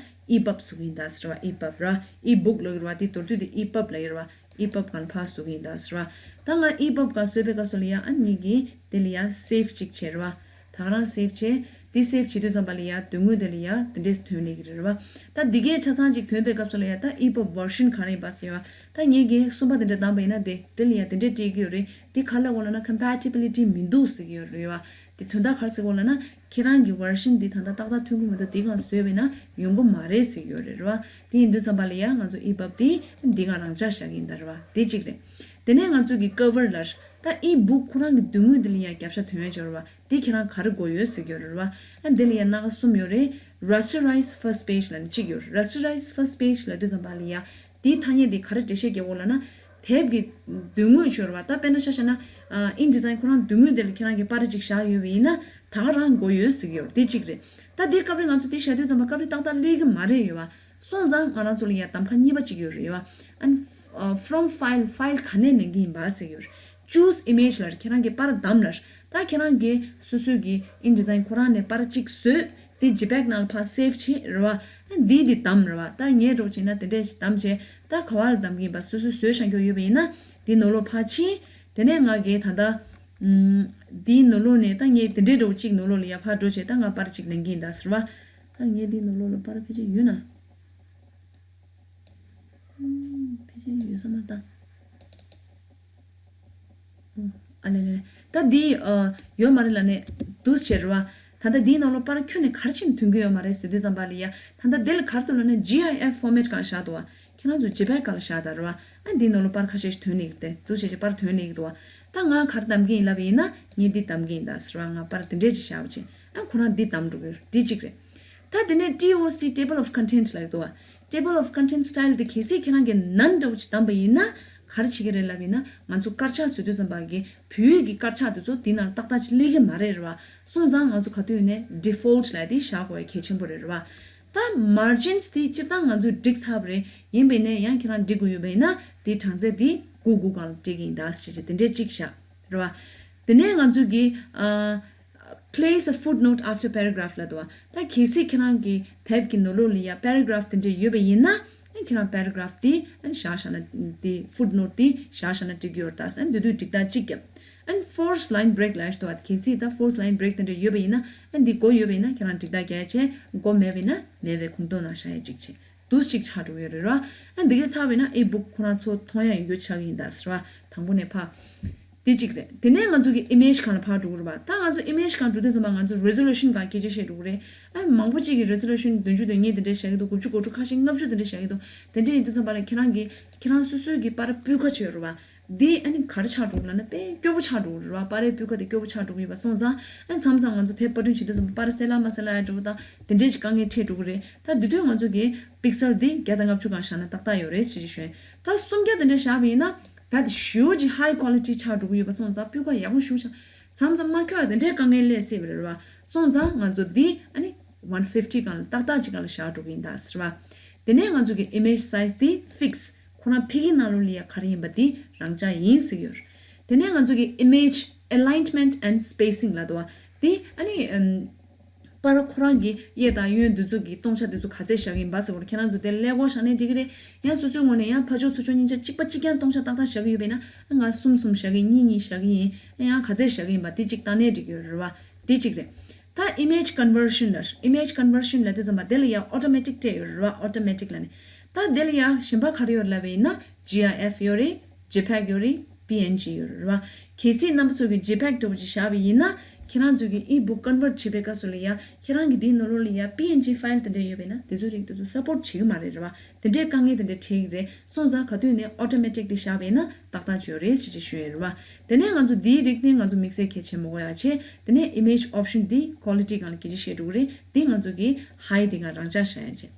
ཡ་epub བཟོ་གི་ཡིན་ད་ཟེར་བ། epub ར། ebook ལབ་ཀྱི་རེད་བ། དེ་མདོར་བསྡུས་དེ་epub ལབ་ཀྱི་རེད་བ། epub གང་ཕར་བཟོ་གི་ཡིན་ད་ཟེར་བ། ད་ང་epub གང་བཟོས་པའི་སྐབས་སུ་ལ་ཡ་ཨ་ངེད་ཀྱིས་དེ་ལ་ཡ་save གཅིག་བྱེད་རེད་བ། ད་ག་རང་save བྱེད། དེ་save བྱེད་དུས་ཙམ་པ་ལ་ཡ་དོན་དངོས་དེ་ལ་ཡ་དེ་འདྲས་ཐོན་ལེ་གི་རེད་བ། ད་འདི་གས་ཆ་ཚང་གཅིག་ཐོན་པའི་སྐབས་སུ་ལ་ཡ་ད་epub version ག་རེ་ཡིན་པ་ཟེར་བ། ད་ངེད་ཀྱིས་གསུམ་པ་དེ་འདྲས་བདམས་པ་ཡིན་ན་དེ་དེ་ལ་ཡ་དེ་འདྲས་སྤྲད་ཀྱི་ཡོད་རེད། དེ་ག་ལ་འོ་ལབ་ན་compatibility མི་འདུག་ཟེར་གྱི་ཡོད་རེད་བ། དེ་དོན་དག་ག་རེ་ཟེར་གོ་ལབ་ན་ཁྱེད་རང་གི་version འདི་ད་ལྟ་ཏག་ཏག་ཐོན་གི་མི་འདུག་འདི་གང་བཟོས་པས་ན་ཡོང་གི་མ་རེད་ཟེར་གྱི་ཡོད་རེད་རེད་བ། དེ་ཡིན་དུས་ཙམ་པ་ལ་ཡ་ང་ཚོ་epub འདི་འདི་གང་རང་འཇགས་བཞག་གི་ཡིན་ད་རེད་བ། དེ་གཅིག་རེད། དེ་ནས་ང་ཚོ་གི་cover letter ད་ebook ཁོ་རང་གི་མདུན་ངོས་འདི་ལ་ཡ་རྒྱབ་ཤ་ཐོན་ཡ་ཅིག་ཡོད་རེད་བ། འདི་ཁྱེད་རང་ག་རེ་དགོས་ཡོད་ཟེར་གྱི་ཡོད་རེད་བ། ཨ་འདི་ལ་ཡ་སྣ་ཁ་གསུམ་ཡོད་རེད། Rasterize first page ལབ་ནས་གཅིག་ཡོད་རེད། Rasterize first page ལབ་དུས་ཙམ་པ་ལ་ཡ་འདིའི་ཐ་སྙད་འདི་ག་རེ་འགྲེལ་བཤད་རྒྱག་དགོས་ལབ་ན། དེབ་ཀྱི་མདུན་ངོས་ཅིག་ཡོད་རེད་བ། ད་དཔེར་ན་ཆ་བཞག་ན་ཨ་InDesign ཁོ་རང་མདུན་ངོས་འདི་ལ་ཁྱེད་རང་གི་པར་གཅིག་བཞག་ཡོད་པ་ཡིན་ན་ད་ག་རང་དགོས་ཡོད་ཟེར་གྱི་ཡོད་རེད། འདི་གཅིག་རེད། ད་འདིའི་སྐབས་རེ་ང་ཚོ་འདི་བཞག་དུས་ཙམ་པ་སྐབས་རེ་ཏག་ཏག་སླེབས་ཀྱི་མ་རེད་ཡོད་བ། སོང་ཙང་ང་རང་ཚོ་ལ་ཡ་གདམ་ཁ་གཉིས་པ་གཅིག་ཡོད་རེད་ཡོད་བ། ཨན་ཨ་from file file ག་ནས་ལེན་གྱི་ཡིན་པ་ཟེར་གྱི་ཡོད་རེད། Choose image ལབ་རེད། ཁྱེད་རང་གི་པར་བདམས་ལབ་རེད། ད་ཁྱེད་རང་གི་སོ་སོའི་གི་InDesign ཁོ་རང་ནས་པར་གཅིག་བཟོས། དེ་JPEG ནང་ལ་ཕར་save བྱེད་རེད་བ། ཨ་འདི་འདི་བདམས་རེད་བ། ད་ངས་འདྲ་པོ་བྱས་ན་དེ་འདྲས་ཞིག་བདམས་བྱས། ད་ག་བ་ལ་བདམས་ཀྱི་ཡིན་པ། སོ་སོས་བཟོས་བཞག་རྒྱུ་ཡོད་པ་ཡིན་ན་འདི་ནང་ལོགས་ཕར་ཕྱིན། དེ་ནས་ང་གིས་ད་ལྟ་ཨམ་འདིའི་ནང་ལོགས་ནས་ད་ངས་དེ་འདྲས་འདྲ་པོ་གཅིག་ནང་ལོགས་ལ་ཡར་ཕར་འགྲོ་བྱས་ད་ང་པར་གཅིག་ལེན་གྱི་ཡིན་ད་ཟེར་བ། ད་ངས་འདིའི་ནང་ལོགས་ལ་པར་ཕལ་ཆེར་ཡོད་ན། ཨམ་ཕལ་ཆེར་ཡོད་ས་མ་རེད་ད། ཨ་ལེ་ལེ་ལེ། ད་འདི་ཨ་ཡོད་མ་རེད་ལབ་ནས་འདུག་སེ་བྱས་རེད་བ། ད་ལྟ་འདིའི་ནང་ལོགས་པར་ཁྱོན་ནས་ག་རེ་བྱས་ནས་ཐོན་གྱི་ཡོད་མ་རེད་ཟེར་དུས་ཙམ་པ་ལ་ཡ། ད་ལྟ་འདི་ལ་ག་རེ་འདུག་ལབ་ན་GIF format གང་བཞག་འདུག་བ། ཁྱེད་རང་ཚོ་JPEG གང་ལ་བཞག་ད་རེད་བ། ཨ་འདིའི་ནང་ལོགས་པར་ཁ་ཤས་ཤིག་ཐོན་ནས་ཡོད་དེ་འདུག་སེ་བྱས་པར་ཐོན་ནས་ཡོད་འདུག་བ། ད་ང་ག་རེ་བདམས་ཀྱི་ཡིན་ལབ་ཡིན་ན་ངས་འདི་བདམས་ཀྱི་ཡིན་ད་ཟེར་བ། ང་པར་འདི་འདྲས་ཅིག་བཞག་པ་བྱས། ཨ་ཁོ་རང་འདི་བདམས་འགྲོ་གི་ཡོད་རེད། འདི་གཅིག་རེད། ད་དེ་ནས་TOC table of content ལབ་ཀྱི་འདུག་བ། Table of content style དེ་གལ་སྲིད་ཁྱེད་རང་གིས་none འདྲ་པོ་ཅིག་བདམས་པ་ཡིན་ན་ག་རེ་བྱེད་ཀྱི་རེད་ལབ་ཡིན་ན། ང་ཚོ་དཀར་ཆག་བཟོ་དུས་ཙམ་པ་གི་བོད་ཡིག་གི་དཀར་ཆག་དེ་ཚོ་དེ་ནང་ཏག་ཏག་ཅིག་སླེབས་ཀྱི་མ་རེད་རེད་བ། སོང་ཙང་ང་ཚོ་ག་དུས་ནས་default ལབ་དེ་བཞག་དགོས་ཡ་གལ་ཆེན་པོ་རེད་རེད་བ། ད་margins དེ་སྤྱིར་བཏང་ང་ཚོས་སྒྲིག་ཚར་བ་རེད། ཡིན་པས་ནས་ཡང་ཁྱེད་རང་སྒྲིག་དགོས་ཡོད་པ་ཡིན་ན་དེའི་གྲངས་ཚད་དེ་དགུ་དགུ་སྒང་ལ་སྤྲད་ཀྱི་ཡིན་ད་ཟེར་བྱས་དེ་འདྲས་གཅིག་བཞག་རེད་བ། དེ་ནས་ང་ཚོ་གི་ཨ། Place a footnote after paragraph ལབ་འདུག་བ། ད་གལ་སྲིད་ཁྱེད་རང་གི་དེབ་ཀྱི་ནང་ལོགས་ལ་ཡ་paragraph དེ་འདྲ་ཡོད་པ་ཡིན་ན། ཨ་ཁྱེད་རང་paragraph དེ་ཨ་བཞག་བཞག་ན་དེ་footnote དེ་བཞག་བཞག་ན་འགྲིག་གི་ཡོད་རེད། ད་ཨ་དེ་དུས་འགྲིག་རྟགས་གཅིག་བརྒྱབ། ཨ་forced line break ལབ་ཡ་ཞིག་འདུག་བ། གལ་སྲིད་ད་forced line break དེ་འདྲ་ཡོད་པ་ཡིན་ན། ཨ་འདི་དགོས་ཡོད་པ་ཡིན་ན་ཁྱེད་རང་འགྲིག་རྟགས་རྒྱག་ཡ་བྱས། དགོས་མེད་པ་ཡིན་ན་མེད་པའི་ཁུངས་གཏོགས་ནང་བཞག་ཡ་གཅིག་བྱས། འདུག་སེ་གཅིག་ཆགས་འགྲོ་གི་ཡོད་རེད་ར། ཨ་འདི་གས་ཚར་བས་ན་e-book ཁོ་རང་ཚོ་མཐོང་ཡ་ཡོད་ཆགས་ཀྱི་ཡིན་ད་ཟེར་བ། དང་པོ་ནས་ཕ། འདི་གཅིག་རེད། དེ་ནས་ང་ཚོ་གི་image སྒང་ལ་ཕར་འགྲོ་གི་རེད་བ། ད་ང་ཚོ་image སྒང་འགྲོ་དུས་ཙམ་པ་ང་ཚོ་resolution སྒང་སྐད་ཆ་བཤད་འགྲོ་གི་རེད། ཨ་མང་པོ་གཅིག་གི་resolution བདུན་ཅུ་དོན་གཉིས་དེ་འདྲས་བཞག་གི་འདུག་དགུ་བཅུ་གོ་དྲུག་ཁ་ཤས་ལྔ་བཅུ་དེ་འདྲས་བཞག་གི་འདུག་དེ་འདྲས་ཡིན་དུས་ཙམ་པ་ལ་ཁྱེད་རང་གི་ཁྱེད་རང་སོ་སོའི་གི་པར་སྤུས་ཀ་ཅིག་ཡོད་རེད་བ། འདི་ཨ་ནི་ག་རེ་ཆགས་འགྲོ་གི་ལབ་ན་དཔེ་སྐྱོ་པོ་ཆགས་འགྲོ་གི་རེད་བ། པར་རིས་སྤུས་ཀ་དེ་སྐྱོ་པོ་ཆགས་འགྲོ་གི་ཡོད་པ་སོང་ཙང་། ཨ་མཚམས་མཚམས་ང་ཚོ་དེབ་པར་སྐྲུན་བྱེད་དུས་ཙམ་པ་པར་གསལ་ལ་མ་གསལ་ལ་ཡ་འགྲོ་གི་དང་དེ་འདྲས་ཀྱི་དཀའ་ངལ་འཕྲད་འགྲོ་གི་རེད། ད་འདི་དུས་ང་ཚོ་གི་pixel འདི་བརྒྱ་དང་ལྔ་བཅུ་སྒང་བཞག་ན་ཏག་ཏག་ཡོད་རེད་ཟེར་གྱི་ཞུ་ཡིན། ད་སུམ་བརྒྱ་དེ་འདྲས་བཞག་པ་ཡིན་ན་ད་དེ་ཞེ་པོ་ཅིག་high quality ཆགས་འགྲོ་གི་ཡོད་པ་སོང་ཙང་སྤུས་ཀ་ཡག་པོ་ཞེ་པོ་ཆགས། མཚམས་མཚམས་མ་འཁྱོག་ཡ་དེ་འདྲས་དཀའ་ངལ་སླེབས་སྲིད་པ་རེད་བ། སོང་ཙང་ང་ཚོ་འདི་ཨ་ནི་one fifty སྒང་ལ་ཏག་ཏག་ཅིག་སྒང་ལ་བཞག་འགྲོ་གི་ཡིན་ད་ཟེར་བ། དེ་ནས་ང་ཚོ་གི་image size འདི་fix ཁོ་རང་ཕ་གིའི་ནང་ལོགས་ལ་ཡ་ག་རེ་ཡིན་པ་འདི་རང་འཇགས་ཡིན་ཟེར་གྱི་ཡོད་རེད། དེ་ནས་ང་ཚོ་གི་image alignment and spacing ལབ་འདུག་བ། འདི་ཨ་ནི་ཨམ། པར་ཁོ་རང་གི་གཡས་དང་གཡོན་འདི་ཚོ་གི་སྟོང་ཆ་འདི་ཚོ་ག་ཚད་བཞག་གི་ཡིན་པ་ཟེར་བ་ཁྱེད་རང་ཚོ་དེ་ཀླད་ཀོར་བཞག་ནའི་འགྲིག་གི་རེད། ཡང་སོ་སོའི་ངོས་ནས་ཡང་ཕར་ཕྱོགས་ཚུར་ཕྱོགས་གཉིས་ཆ་གཅིག་པ་གཅིག་རྐྱང་སྟོང་ཆ་ཏག་ཏག་བཞག་གི་ཡོད་པ་ཡིན་ན། ང་གསུམ་གསུམ་བཞག་གི་ཡིན། གཉིས་གཉིས་བཞག་གི་ཡིན། ཡང་ག་ཚད་བཞག་གི་ཡིན་པ་དེ་གཅིག་བལྟས་ནའི་འགྲིག་གི་ཡོད་རེད་བ། དེ་གཅིག་རེད། ད་image conversion ལ། image conversion ལབ་དུས་ཙམ་པ་དེ་ལ་ཡང་automatic སྤྲད་ཡོད་རེད་བ། automatic ལབ་ནས། ད་དེ་ལ་ཡང་གཞན་པ་ག་རེ་ཡོད་ལབ་པ་ཡིན་ན་GIF ཡོད་རེད། JPEG ཡོད་རེད། PNG ཡོད་རེད་བ། གལ་སྲིད་རྣམ་པ་ཚོ་གི་JPEG འདྲ་པོ་ཅིག་བཞག་པ་ཡིན་ན། ཁྱེད་རང་ཚོ་གི་e-book convert བྱེད་པའི་སྐབས་སུ་ལ་ཡ། ཁྱེད་རང་གི་དེའི་ནང་ལོགས་ལ་ཡ་PNG file དེ་འདྲ་ཡོད་པ་ཡིན་ན་དེ་ཚོའི་རིགས་དེ་ཚོ་support བྱེད་ཀྱི་མ་རེད་རེད་བ། དེ་འདྲའི་དཀའ་ངལ་དེ་འདྲ་འཕྲད་ཀྱི་རེད། སོང་ཙང་ག་དུས་ནས་automatic དེ་བཞག་པ་ཡིན་ན་ཏག་ཏག་ཅིག་ཡོད་རེད་ཟེར་ཅིག་ཞུ་ཡ་རེད་བ། དེ་ནས་ང་ཚོ་དེའི་རིགས་དེ་ང་ཚོ་དམིགས་བསལ་གལ་ཆེན་མི་དགོས་ཡ་བྱས། དེ་ནས་image option དེ་quality སྒང་ལ་སྐད་ཆ་བཤད་འགྲོ་གི་རེད། དེ་ང་ཚོ་གི་high དེ་སྒང་རང་འཇགས་བཞག་ཡ་བྱས།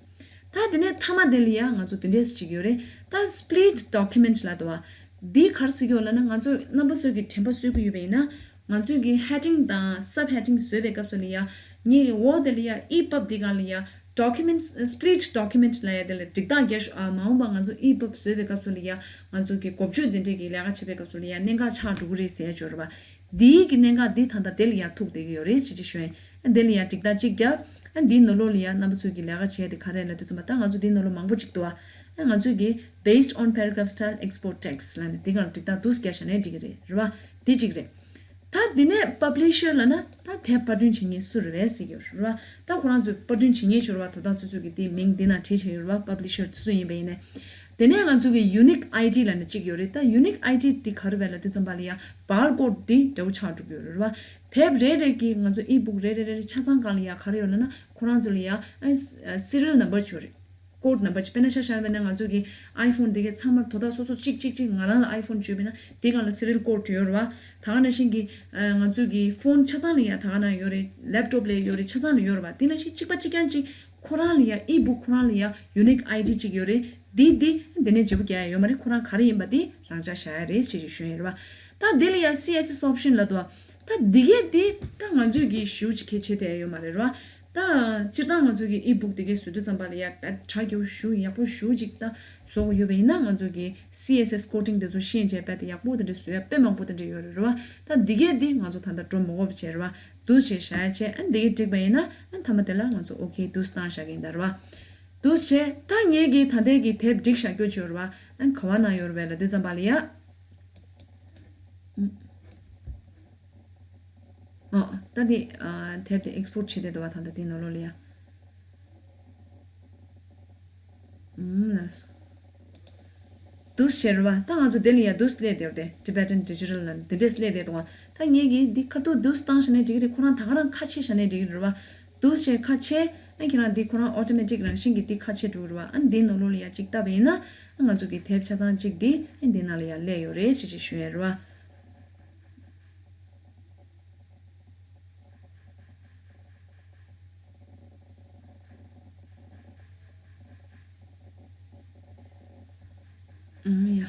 ད་དེ་ནས་མཐའ་མ་དེ་ལ་ཡ་ང་ཚོ་དེ་འདྲས་ཅིག་ཡོད་རེད། ད་split document ལབ་འདུག་བ། འདི་ག་རེ་ཟེར་གྱི་ཡོད་ལབ་ན། ང་ཚོ་རྣམ་པ་ཚོ་གི་དྲན་པ་གསོས་ཀྱི་ཡོད་པ་ཡིན་ན། ང་ཚོ་གི་heading དང་subheading བཟོས་པའི་སྐབས་སུ་ལ་ཡ། ངའི་འོག་དེ་ལ་ཡ་epub འདི་སྒང་ལ་ཡ་document split document ལབ་ཡ་དེ་ལ་འགྲིག་རྟགས་རྒྱག་ཤོག་ཨ། མ་འོངས་པ་ང་ཚོ་epub བཟོས་པའི་སྐབས་སུ་ལ་ཡ་ང་ཚོ་གི་འགོ་བརྗོད་འདི་འདྲས་ཀྱི་ལས་ཀ་བྱེད་པའི་སྐབས་སུ་ལ་ཡ་གནད་འགག་ཆགས་འགྲོ་གི་རེད་ཟེར་ཡ་ཅིག་ཡོད་རེད་བ། འདིའི་གི་གནད་འགག་འདི་ད་ལྟ་དེ་ལ་ཡ་ཐུག་བསྡད་ཀྱི་ཡོད་རེད་ཟེར་ཅིག་ཞུ་ཡིན། ཨ་འདི་ལ་ཡ་འགྲིག་རྟགས་གཅིག་བརྒྱབ། ཨ་འདིའི་ནང་ལོགས་ལ་ཡ་རྣམ་པ་ཚོས་ཀྱི་ལས་ཀ་བྱས་ཏེ་ག་རེ་ལབ་དུས་ཙམ་པ། ད་ང་ཚོ་འདིའི་ནང་ལོགས་མང་པོ་ཅིག་འདུག་བ། ཨ་ང་ཚོས་ཀྱི་based on paragraph style export text ལབ་ནས་འདི་སྒང་ལ་འགྲིག་རྟགས་འདུག་སེ་བརྒྱབ་བཞག་ནའི་འགྲིག་གི་རེད། རེད་བ། འདི་གཅིག་རེད། ད་འདི་ནས་publisher ལབ་ན་ད་དེབ་པར་སྐྲུན་བྱེད་མཁན་སུ་རེད་པས་ཟེར་གྱི་ཡོད་རེད་བ། ད་ཁོ་རང་ཚོས་པར་སྐྲུན་བྱེད་མཁན་ཅིག་ཡོད་རེད་བ། དོ་བདག་སོ་སོ་གི་དེའི་མིང་འདི་ནང་བྲིས་བྱས་ཡོད་རེད་བ། publisher སུ་སུ་ཡིན་པ་ཡིན་ནའི། དེ་ནས་ང་ཚོ་གི་unique ID ལབ་ནས་གཅིག་ཡོད་རེད། ད་unique ID འདི་ག་རེ་རེད་ལབ་དུས་ཙམ་པ་ལ་ཡ་barcode འདི་འདྲ་བོ་ཆགས་འགྲོ་གི་ཡོད་རེད་བ། དེབ་རེ་རེ་གི་ང་ཚོ་e-book རེ་རེ་རེ་རེ་ཆ་ཚང་སྒང་ལ་ཡ་ག་རེ་ཡོད་ལབ་ན། ཁོ་རང་ཚོ་ལ་ཡ་ཨ་serial number ཅིག་ཡོད་རེད། code number ཅིག་དཔེར་ན་ཆ་བཞག་པ་ན་ང་ཚོ་གི་iPhone འདི་གའི་ཚང་མ་དོ་བདག་སོ་སོ་གཅིག་གཅིག་གཅིག་ང་རང་ལ་iPhone བཅོས་པ་ན་དེ་སྒང་ལ་serial code ཡོད་རེད་བ། ད་ག་ནང་བཞིན་གྱི་ཨ་ང་ཚོ་གི་phone ཆ་ཚང་ལ་ཡ་ད་ག་ནང་ཡོད་རེད། laptop ལ་ཡོད་རེད། ཆ་ཚང་ལ་ཡོད་རེད་བ། དེ་ནང་བཞིན་གཅིག་པ་གཅིག་རྐྱང་གཅིག་ཁོ་རང་ལ་ཡ་e-book ཁོ་རང་ལ་ཡ་unique ID གཅིག་ཡོད་རེད། འདི་འདི་འདི་ནས་བརྗེ་པོ་རྒྱག་ཡ་ཡོད་མ་རེད། ཁོ་རང་ག་རེ་ཡིན་པ་དེ་རང་འཇགས་བཞག་ཡ་རེད་ཅེས་ཞུ་ཡ་རེད་བ། ད་འདི་ལ་ཡ་C S S option ལབ་འདུག་བ། ད་འདི་གས་འདི་ད་ང་ཚོས་ཀྱི་ཞེ་པོ་ཅིག་གལ་ཆེ་དེ་ཡོད་མ་རེད་བ། ད་སྤྱིར་བཏང་ང་ཚོ་གི་e-book དེ་གའི་བཟོ་དུས་ཙམ་པ་ལ་ཡ་དཔེ་གྲ་རྒྱས་པོ་ཞེ་པོ་ཡག་པོ་ཞེ་པོ་ཅིག་ད་བཟོ་དགོས་ཡོད་པ་ཡིན་ན། ང་ཚོ་གི་C S S coding དེ་ཚོ་ཤེས་བྱས་དཔེ་དེ་ཡག་པོ་དེ་འདྲ་བཟོ་ཡ་དཔེ་མང་པོ་དེ་འདྲ་ཡོད་རེད་རེད་བ། ད་འདི་གས་འདི་ང་ཚོ་ད་ལྟ་འགྲོ་མ་དགོས་པ་བྱས་རེད་བ། འདུག་སེ་བཞག་ཡ་བྱས། ཨ་འདི་གས་འགྲིག་པ་ཡིན་ན་ཨ་མཐའ་མ་དེ་ལ་ང་ཚོ་okay འདུག་སེ་བཏང་བཞག་གི་ཡིན་ད་རེད་བ། འདུག་སེ་བྱས། ད་ངས་ཀྱི་ད་ལྟའི་གི་དེབ་སྒྲིག་བཞག་རྒྱུ་ཅིག་ཡོད་རེད་བ། ཨ་ག་བ་ན་ཡོད་རེད་བས་ལབ་དུས་ཙམ་པ་ལ་ཡ། ཨ། ད་འདི་ཨ་དེབ་དེ་export བྱེད་བསྡད་འདུག་བ། ད་ལྟ་དེའི་ནང་ལོགས་ལ་ཡ། ཨུམ་ལགས་སོ། འདུག་སེ་བྱས་རེད་བ། ད་ང་ཚོ་དེ་ལ་ཡ་འདུག་སེ་སླེབས་བསྡད་རེད། Tibetan Digital ལ་འདི་འདྲས་སླེབས་བསྡད་འདུག་བ། ད་ངས་ཀྱི་འདི་ཁ་ཐུག་འདུག་སེ་བཏང་བཞག་ནའི་འགྲིག་གི་རེད། ཁོ་རང་ད་ག་རང་ཁ་ཕྱེ་བཞག་ནའི་འགྲིག་གི་རེད་བ། འདུག་སེ་བྱས་ཁ་ཕྱེ། ཨ་ཁྱེད་རང་འདི་ཁོ་རང་automatic རང་བཞིན་གྱིས་འདི་ཁ་ཕྱེ་འགྲོ་གི་རེད་བ། ཨ་འདིའི་ནང་ལོགས་ལ་ཡ་གཅིག་བལྟས་པ་ཡིན་ན། ཨ་ང་ཚོ་གི་དེབ་ཆ་ཚང་གཅིག་འདི་ཨ་འདི་ནང་ལ་ཡ་སླེབས་ཡོད་རེད་ཅེས་ཅིག་ཞུ་ཡ་རེད་བ། ཨུམ་ཡ།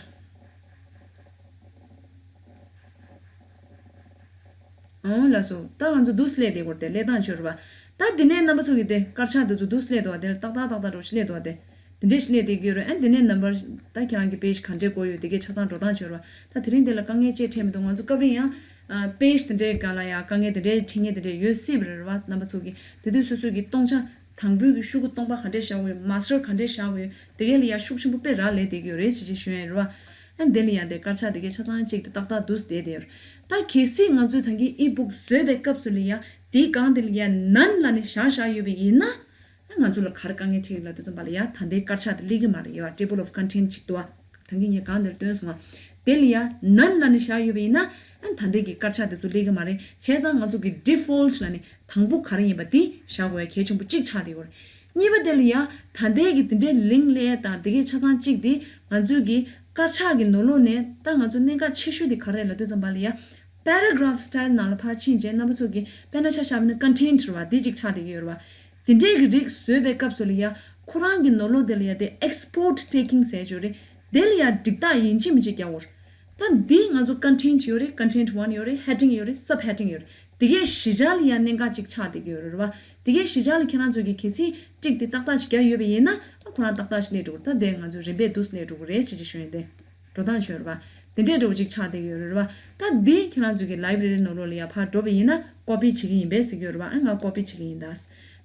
ཨང་ལགས་སོ། ད་ང་ཚོ་འདུག་སེ་སླེབས་བསྡད་ཀྱི་རེད་དེ། སླེབས་སྟངས་ཅིག་ཡོད་རེད་བ། ད་འདི་ནས་རྣམ་པ་ཚོ་གི་དེ་དཀར་ཆག་འདི་ཚོ་འདུག་སེ་སླེབས་འདུག་བ། དེ་ལ་ཏག་ཏག་ཏག་ཏག་འདྲ་པོ་ཞིག་སླེབས་འདུག་བ། དེ་ དེ་འདྲས་སླེབས་བསྡད་ཀྱི་ཡོད་རེད། ཨ་དེ་ནས་ནམ་བར་ད་ཁྱེད་རང་གི་པེ་ཇི་ག་འདྲས་དགོས་ཡོད་དེ་གས་ཆ་ཚང་འགྲོ་སྟངས་བྱོས་ར། ད་དེ་རིང་དེ་ལ་དཀའ་ངལ་ཅིག་འཕྲད་མི་འདུག་ང་ཚོ་སྐབས་རིང་ཡང་པེ་ཇི་དེ་འདྲའི་སྒང་ལ་ཡང་དཀའ་ངལ་དེ་འདྲའི་འཕྲད་མཁན་དེ་འདྲས་ཡོད་སྲིད་པ་རེད་ར་བ། རྣམ་པ་ཚོ་གིས་དེ་དུས་སོ་སོ་གི་སྟོང་ཆ་དང་པོའི་གི་ཤོག་གུ་སྟོང་པ་ག་འདྲས་བཞག་དགོས་ཡོད། མ་སི་ཊར་ག་འདྲས་བཞག་དགོས་ཡོད། དེ་གས་ལ་ཡང་ཤུགས་ཆེན་པོ་དཔེ་རག་ལས་བསྡད་ཀྱི་ཡོད་རེད་ཟེར་གྱི་ཞུ་ཡ་ཡིན་ར་བ། ཨ་དེ་ལ་ཡང་དེ་དཀར་ཆག་དེ་གས་ཆ་ཚང་གཅིག་དེ་ཏག་ཏག་འདུག་བསྡད་དེ་ཡོད། ད་གལ་སྲིད་ང་ཚོས་ད་གིན་ཨི་བུག་བཟོས་པའི་སྐབས་སུ་ལ་ཡང་དེའི་སྒང་དེ་ལ་ཡང་ནན་ལབ་ནས་བཞག་བཞག་ཡོད་པ་ཡིན་ན། ཨ་ང་ཚོ་ལ་ག་རེ་དཀའ་ངལ་འཕྲད་ཡོད་ལབ་དུས་ཙམ་པ་ལ་ཡང་ད་ལྟའི་དཀར་ཆག་དེ་སླེབས་ཀྱི་མ་རེད། ཡོད་པ། table of content ཅིག་འདུག་བ། ད་གིན་ངས་སྒང་དེར་སྟོན་སོང་བ། དེ་ལ་ཡང་ནན་ལབ་ནས་བཞག་ཡོད་པ་ཡིན་ན། ཨ་ད་ལྟའི་གི་དཀར་ཆག་དེ་ཚོ་སླེབས་ཀྱི་མ་རེད། བྱས་ཙང་ང་ཚོ་གི་ཌི་ཕོལ་ཊི་ལབ་ནས་དང་པོ་ག་རེ་ཡིན་པ་དེ་བཞག་དགོས་ཡ་གལ་ཆེན་པོ་གཅིག་ཆགས་བསྡད་ཡོད་རེད། གཉིས་པ་དེ་ལ་ཡང་ད་ལྟའི་གི་དེ་འདྲའི་ལིང་ཀི་སླེབས་ཡ་དང་དེ་གས་ཆ་ཚང་གཅིག་དེ་ང་ཚོའི་གི་དཀར་ཆག་གི་ནང་ལོགས་ནས་ད་ང་ཚོ་གནད་འགག་ཆེ་ཤོས་དེ་ག་རེ་རེད་ལབ་དུས་ཙམ་པ་ལ་ཡང་པེ་ར་གྷ་རབ་སི་ཊལ་ནང་ལ་ཕར་ཕྱིན་རྗེས་རྣམ་པ་ཚོ་གིས་དཔེར་ན་ཆ་བཞག་པ་ཡིན་ན་ཀོན་ཊེན་ཊི་རེད་བ། དེ་གཅིག་ཆགས་བསྡད་ཀྱི་ཡོད་རེད་བ། དེ་འདྲའི་གི་རིགས་བཟོས་པའི་སྐབས་སུ་ལ་ཡ་ཁོ་རང་གི་ནང་ལོགས་དེ་ལ་ཡ་དེ་ཨེག་སི་པོར་ཊི་ཊེག་གིང་ཟེར་ཡ་ཅིག་ཡོད་རེད། དེ་ལ་ཡ་འགྲིག་རྟགས་ཡིན་གཅིག་མིན་གཅིག་རྒྱག་དགོས་རེད། ད་འདི་ང་ཚོ་ཀོན་ཊེན་ཊི་ཡོད་རེད། ཀོན་ཊེན་ཊི་ཝན་ཡོད་རེད། ཧེ་ཌིང་ཡོད་རེད། སབ་ཧེ་ཌིང་ཡོད་རེད། དེ་གའི་གཞི་ཆགས་ལ་ཡ་གནད་འགག་ཅིག་ཆགས་བསྡད་ཀྱི་ཡོད་རེད་བ། དེ་གའི་གཞི་ཆགས་ལ་ཁྱེད་རང་ཚོ་གིས་གལ་སྲིད་ཊིག་དེ་ཏག་ཏག་ཅིག་རྒྱག་ཡོད་པ་ཡིན་ན། ཨ་ཁོ་རང་ཏག་ཏག་ཅིག་སླེབས་འགྲོ་གི་རེད། ད་དེ་ང་ཚོའི་རིམ་པས་འདུག་སེ་སླེབས་འགྲོ་གི་རེད་ཟེར་གྱི་ཞུ་ཡིན་ཏེ། འགྲོ་སྟངས་བྱོས་རེད་བ། དེ་འདྲས་འདྲ་བོ་ཅིག་ཆགས་བསྡད་ཡོད་རེད་བ། ད་འདི་ཁྱེད་རང་ཚོ་གི་ལའི་བྷ་རེ་རི་ནང་ལོགས་ལ་ཡ་ཕར་འགྲོ་བ་ཡིན་ན་ཀོ་པི་བྱེད་ཀྱི་ཡིན་པས་ཟེར་གྱི་ཡོད་རེད་བ། ཨ་ང་ཀོ་པི་བྱེད་ཀྱི་ཡིན་ད།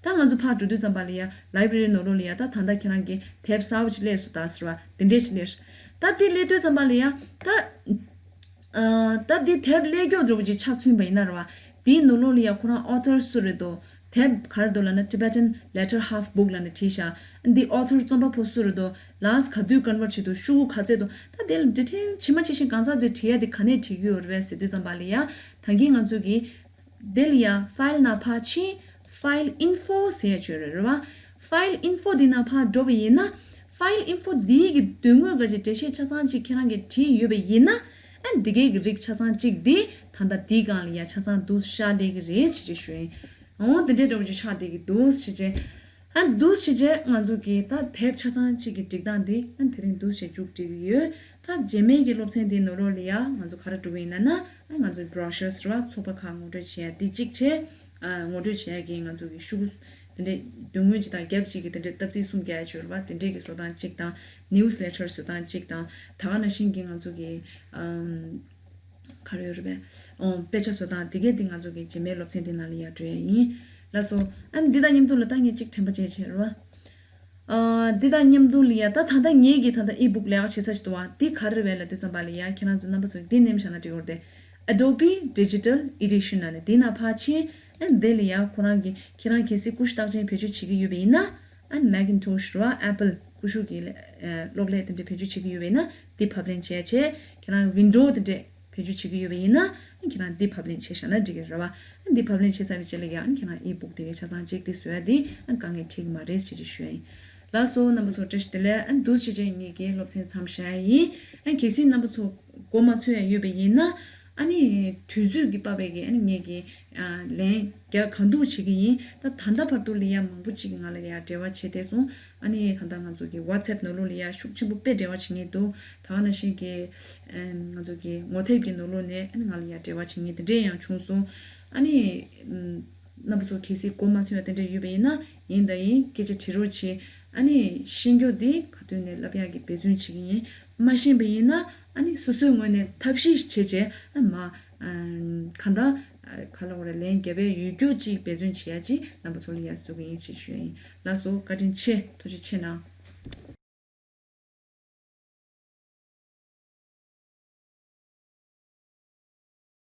ད་ང་ཚོ་ཕར་འགྲོ་དུས་ཙམ་པ་ལ་ཡ་ལའི་བྷ་རེ་རི་ནང་ལོགས་ལ་ཡ་ད་ད་ལྟ་ཁྱེད་རང་གི་དེབ་གསར་པ་ཅིག་སླེབས་སོང་ད་ཟེར་བ། དེ་འདྲས་ཞིག་སླེབས། ད་འདི་སླེབས་དུས་ཙམ་པ་ལ་ཡ་ད། ཨ་ད་འདི་དེབ་ཀླད་ཀྱོག་འདྲ་བོ་ཅིག་ཆ་མཚོན་པ་ཡིན་ན་རེད་བ། དེའི་ནང་ལོགས་ལ་ཡ་ཁོ་རང་ཨོ་ཐར་སུ་རེད་དོ། དེབ་ག་རེ་འདུག་ལབ་ན་Tibetan Letter Half Book ལབ་ནས་བྲིས་ཤག་འདི་ཨོ་ཐར་རྩོམ་པ་པོ་སུ་རེད་དོ། ལགས་ག་དུས་ཀོན་ཝར་ཊི་བྱེད་དོ། ཤོག་གུ་ག་ཚད་དོ། ད་དེ་ལ་ཌི་ཊེལ་ཇི་མ་ཇི་བཞིན་གང་ཚང་དེ་བྲིས་ཡ་དེ་ག་ནས་བྲིས་ཀྱི་ཡོད་རེད་བས་ཟེར་དུས་ཙམ་པ་ལ་ཡ། ད་གིན་ང་ཚོ་གི་དེ་ལ་ཡ་ཕའིལ་ནང་ཕར་ཕྱིན། ཕའིལ་ཨིན་ཕོ་ཟེར་ཡ་ཅིག་ཡོད་རེད་རེད་བ། ཕའིལ་ཨིན་ཕོ་འདི་ནང་ཕར་འགྲོ་བ་ཡིན་ན། ཕའིལ་ཨིན་ཕོ་འདིའི་གི་དོན་དངོས་ག་ཅིག་འགྲེལ་བཤད་ཆ་ཚང་ཅིག་ཁྱེད་རང་གིས་བྲིས་ཡོད་པ་ཡིན་ན། ཨ་འདི་གའི་གི་རིགས་ཆ་ཚང་གཅིག་འདི་ད་ལྟ་འདིའི་སྒང་ལ་ཡ་ཆ་ཚང་འདུག་ཤར་བསྡད་ཀྱི་རེད་ཟེར་གྱི་ཞུ་ཡིན། འོ་འདི་འདྲའི་འདྲ་བོ་ཅིག་ཆགས་བསྡད་ཀྱི་འདུག་ཟེར་བྱས། ཨ་འདུག་ཟེར་བྱས་ང་ཚོ་གི་ད་དེབ་ཆ་ཚང་གཅིག་གི་སྒྲིག་སྟངས་འདི་ཨ་དེ་རིང་འདུག་ཟེར་མཇུག་སྒྲིལ་གྱི་ཡོད། ད་རྗེས་མའི་གི་སློབ་ཚན་འདིའི་ནང་ལོགས་ལ་ཡ་ང་ཚོ་ག་རེ་འགྲོ་གི་ཡིན་ལབ་ན། ཨ་ང་ཚོ་བྷྲོ་ཤར་ཟེར་བ་ཚོགས་པ་ཁག་ངོ་སྤྲོད་བྱེད་ཡ་འདི་གཅིག་བྱས། ཨ་ངོ་སྤྲོད་བྱེད་ཡ་གི་ང་ཚོ་གི་ཤོག་གུ་དེ་འདྲའི་དོན་དངོས་གཅིག་དང་རྒྱབ་གཅིག་གི་དེ་འདྲའི་སྟབས་རྩེས་གསུམ་རྒྱག་ཡ་ཅིག་ཡོད་རེད་བ། དེ་འདྲའི་གི་བཟོ་སྟངས་གཅིག་དང་། ནིའུ་སི་ལེ་ཊར་བཟོ་སྟངས་གཅིག་དང་། ད་ག་ནང་བཞིན་གྱི་ང་ཚོ་གི་ཨམ་ག་རེ་ཡོད་རེད་པས། ཨོ་དཔེ་ཆ་བཟོ་སྟངས་དེ་གས་དེ་ང་ཚོ་གི་རྗེས་མའི་སློབ་ཚན་དེ་ནང་ལ་ཡར་འགྲོ་ཡ་ཡིན། ལགས་སོ། ཨ་ནི་འདི་དང་མཉམ་དུ་ལ་ད་ངས་གཅིག་དྲན་པ་བརྗེད་བྱས་རེད་བ། ཨ་འདི་དང་མཉམ་དུ་ལ་ཡ་ད་ད་ལྟ་ངས་གི་ད་ལྟ་ཨི་བུག་ལས་ཀ་བྱེད་ས་ཞིག་འདུག་བ། འདི་ག་རེ་རེད་པས་ལབ་དུས་ཙམ་པ་ལ་ཡ་ཁྱེད་རང་ཚོ་རྣམ་པ་ཚོ་འདི་ནེམ་བཞག་ན་འགྲིག་གི་རེད་དེ། Adobe Digital Edition ལབ་ནས་འདི་ནང་ཕར་ཕྱིན། ཨ་ནི་འདི་ལ་ཡ་ཁོ་རང་གི་ཁྱེད་རང་གལ་སྲིད་ཀུ་ཤུ་རྟགས་ཅན་བེད་སྤྱོད་བྱེད་ཀྱི་ཡོད་པ་ཡིན་ན། ཨ་ནི་Macintosh རེད་བ། Apple ཀུ་ཤུ་གི་ཨ་གློག་ཀླད་དེ་འདྲ་བེད་སྤྱོད་བྱེད་ཀྱི་ཡོད་པ་ཡིན་ན་འདི་ཕབ་ལེན་བྱས་བྱས། ཁྱེད་རང་Windows དེ་འདྲ་བེད་སྤྱོད་བྱེད་ཀྱི་ཡོད་པ་ཡིན་ན། ཨ་ནི་ཁྱེད་རང་འདི་ཕབ་ལེན་བྱས་བཞག་ན་འགྲིག་གི་རེད་བ། ཨ་ནི་འདི་ཕབ་ལེན་བྱས་ཚར་བའི་རྗེས་ལ་ཡང་ཨ་ནི་ཁྱེད་རང་ཨི་བུག་དེ་གའི་ཆ་ཚང་ཅིག་དེ་བཟོ་ཡ་དེ་ཨ་ནི་དཀའ་ངལ་འཕྲད་ཀྱི་མ་རེད་ཟེར་གྱི་ཞུ་ཡ་ཡིན། ལགས་སོ། རྣམ་པ་ཚོ་བཀྲ་ཤིས་བདེ་ལེགས། ཨ་ནི་འདུག་སེ་བྱས་ངེད་ཀྱི་སློབ་ཚན་མཚམས་བཞག་ཡ་ཡིན། ཨ་ནི་གལ་སྲིད་རྣམ་པ་ཚོ་མགོ་མ་ཚོས་ཡ་ཡོད་པ་ཡིན་ན། ཨ་ནི་དུས་ཚོད་ཀྱི་དཔག་པའི་གི་ཨ་ནི་ངེད་ཀྱི་ཨ་ལན་རྒྱག་གང་ཐུབ་བྱེད་ཀྱི་ཡིན། ད་ད་ལྟ་བར་དུ་ལ་ཡ་མང་པོ་ཅིག་གིས་ང་ལ་ཡ་འབྲེལ་བ་བྱས་བསྡད་སོང་། ཨ་ནི་ད་ལྟ་ང་ཚོ་གི་WhatsApp ནང་ལོགས་ལ་ཡ་ཤུགས་ཆེན་པོ་དཔེ་འབྲེལ་བ་བྱེད་མཁན་འདུག་ད་ག་ནང་བཞིན་གྱི་ཨམ་ང་ཚོ་གི་ངོ་དེབ་ཀྱི་ནང་ལོགས་ནས་ཨ་ནི་ང་ལ་ཡ་འབྲེལ་བ་བྱེད་མཁན་དེ་འདྲས་ཡང་བྱུང་སོང་། ཨ་ནི་ཨམ་རྣམ་པ་ཚོ་གལ་སྲིད་མགོ་མ་ཚོས་ཡ་དེ་འདྲས་ཡོད་པ་ཡིན་ན། ཡིན་དང་ཡིན། སྐད་ཆ་དྲི་རོགས་བྱེད། ཨ་ནི་ཤེས་རྒྱུ་དེ་ག་དུས་ནས་བསླབ་ཡག་གི་འབད་བརྩོན་བྱེད་ཀྱི་ཡིན། མ་ཤེས་པ་ཡིན་ན་ཨ་ནི་སོ་སོའི་ངོས་ནས་ཐབས་ཤེས་བྱས་བྱས་ཨ་མ་ཨ་གང་ལྟར་ཨ་ག་ལ་བ་རེ་ལན་རྒྱབ་པའི་ཡོད་རྒྱུ་ཅིག་འབད་བརྩོན་བྱེད་ཡ་ཅིག་རྣམ་པ་ཚོ་ལ་ཡ་གསུང་གི་ཡིན་ཞེས་ཞུ་ཡ་ཡིན། ལགས་སོ། བཀའ་དྲིན་ཆེ། ཐུགས་རྗེ་ཆེ་གནང་།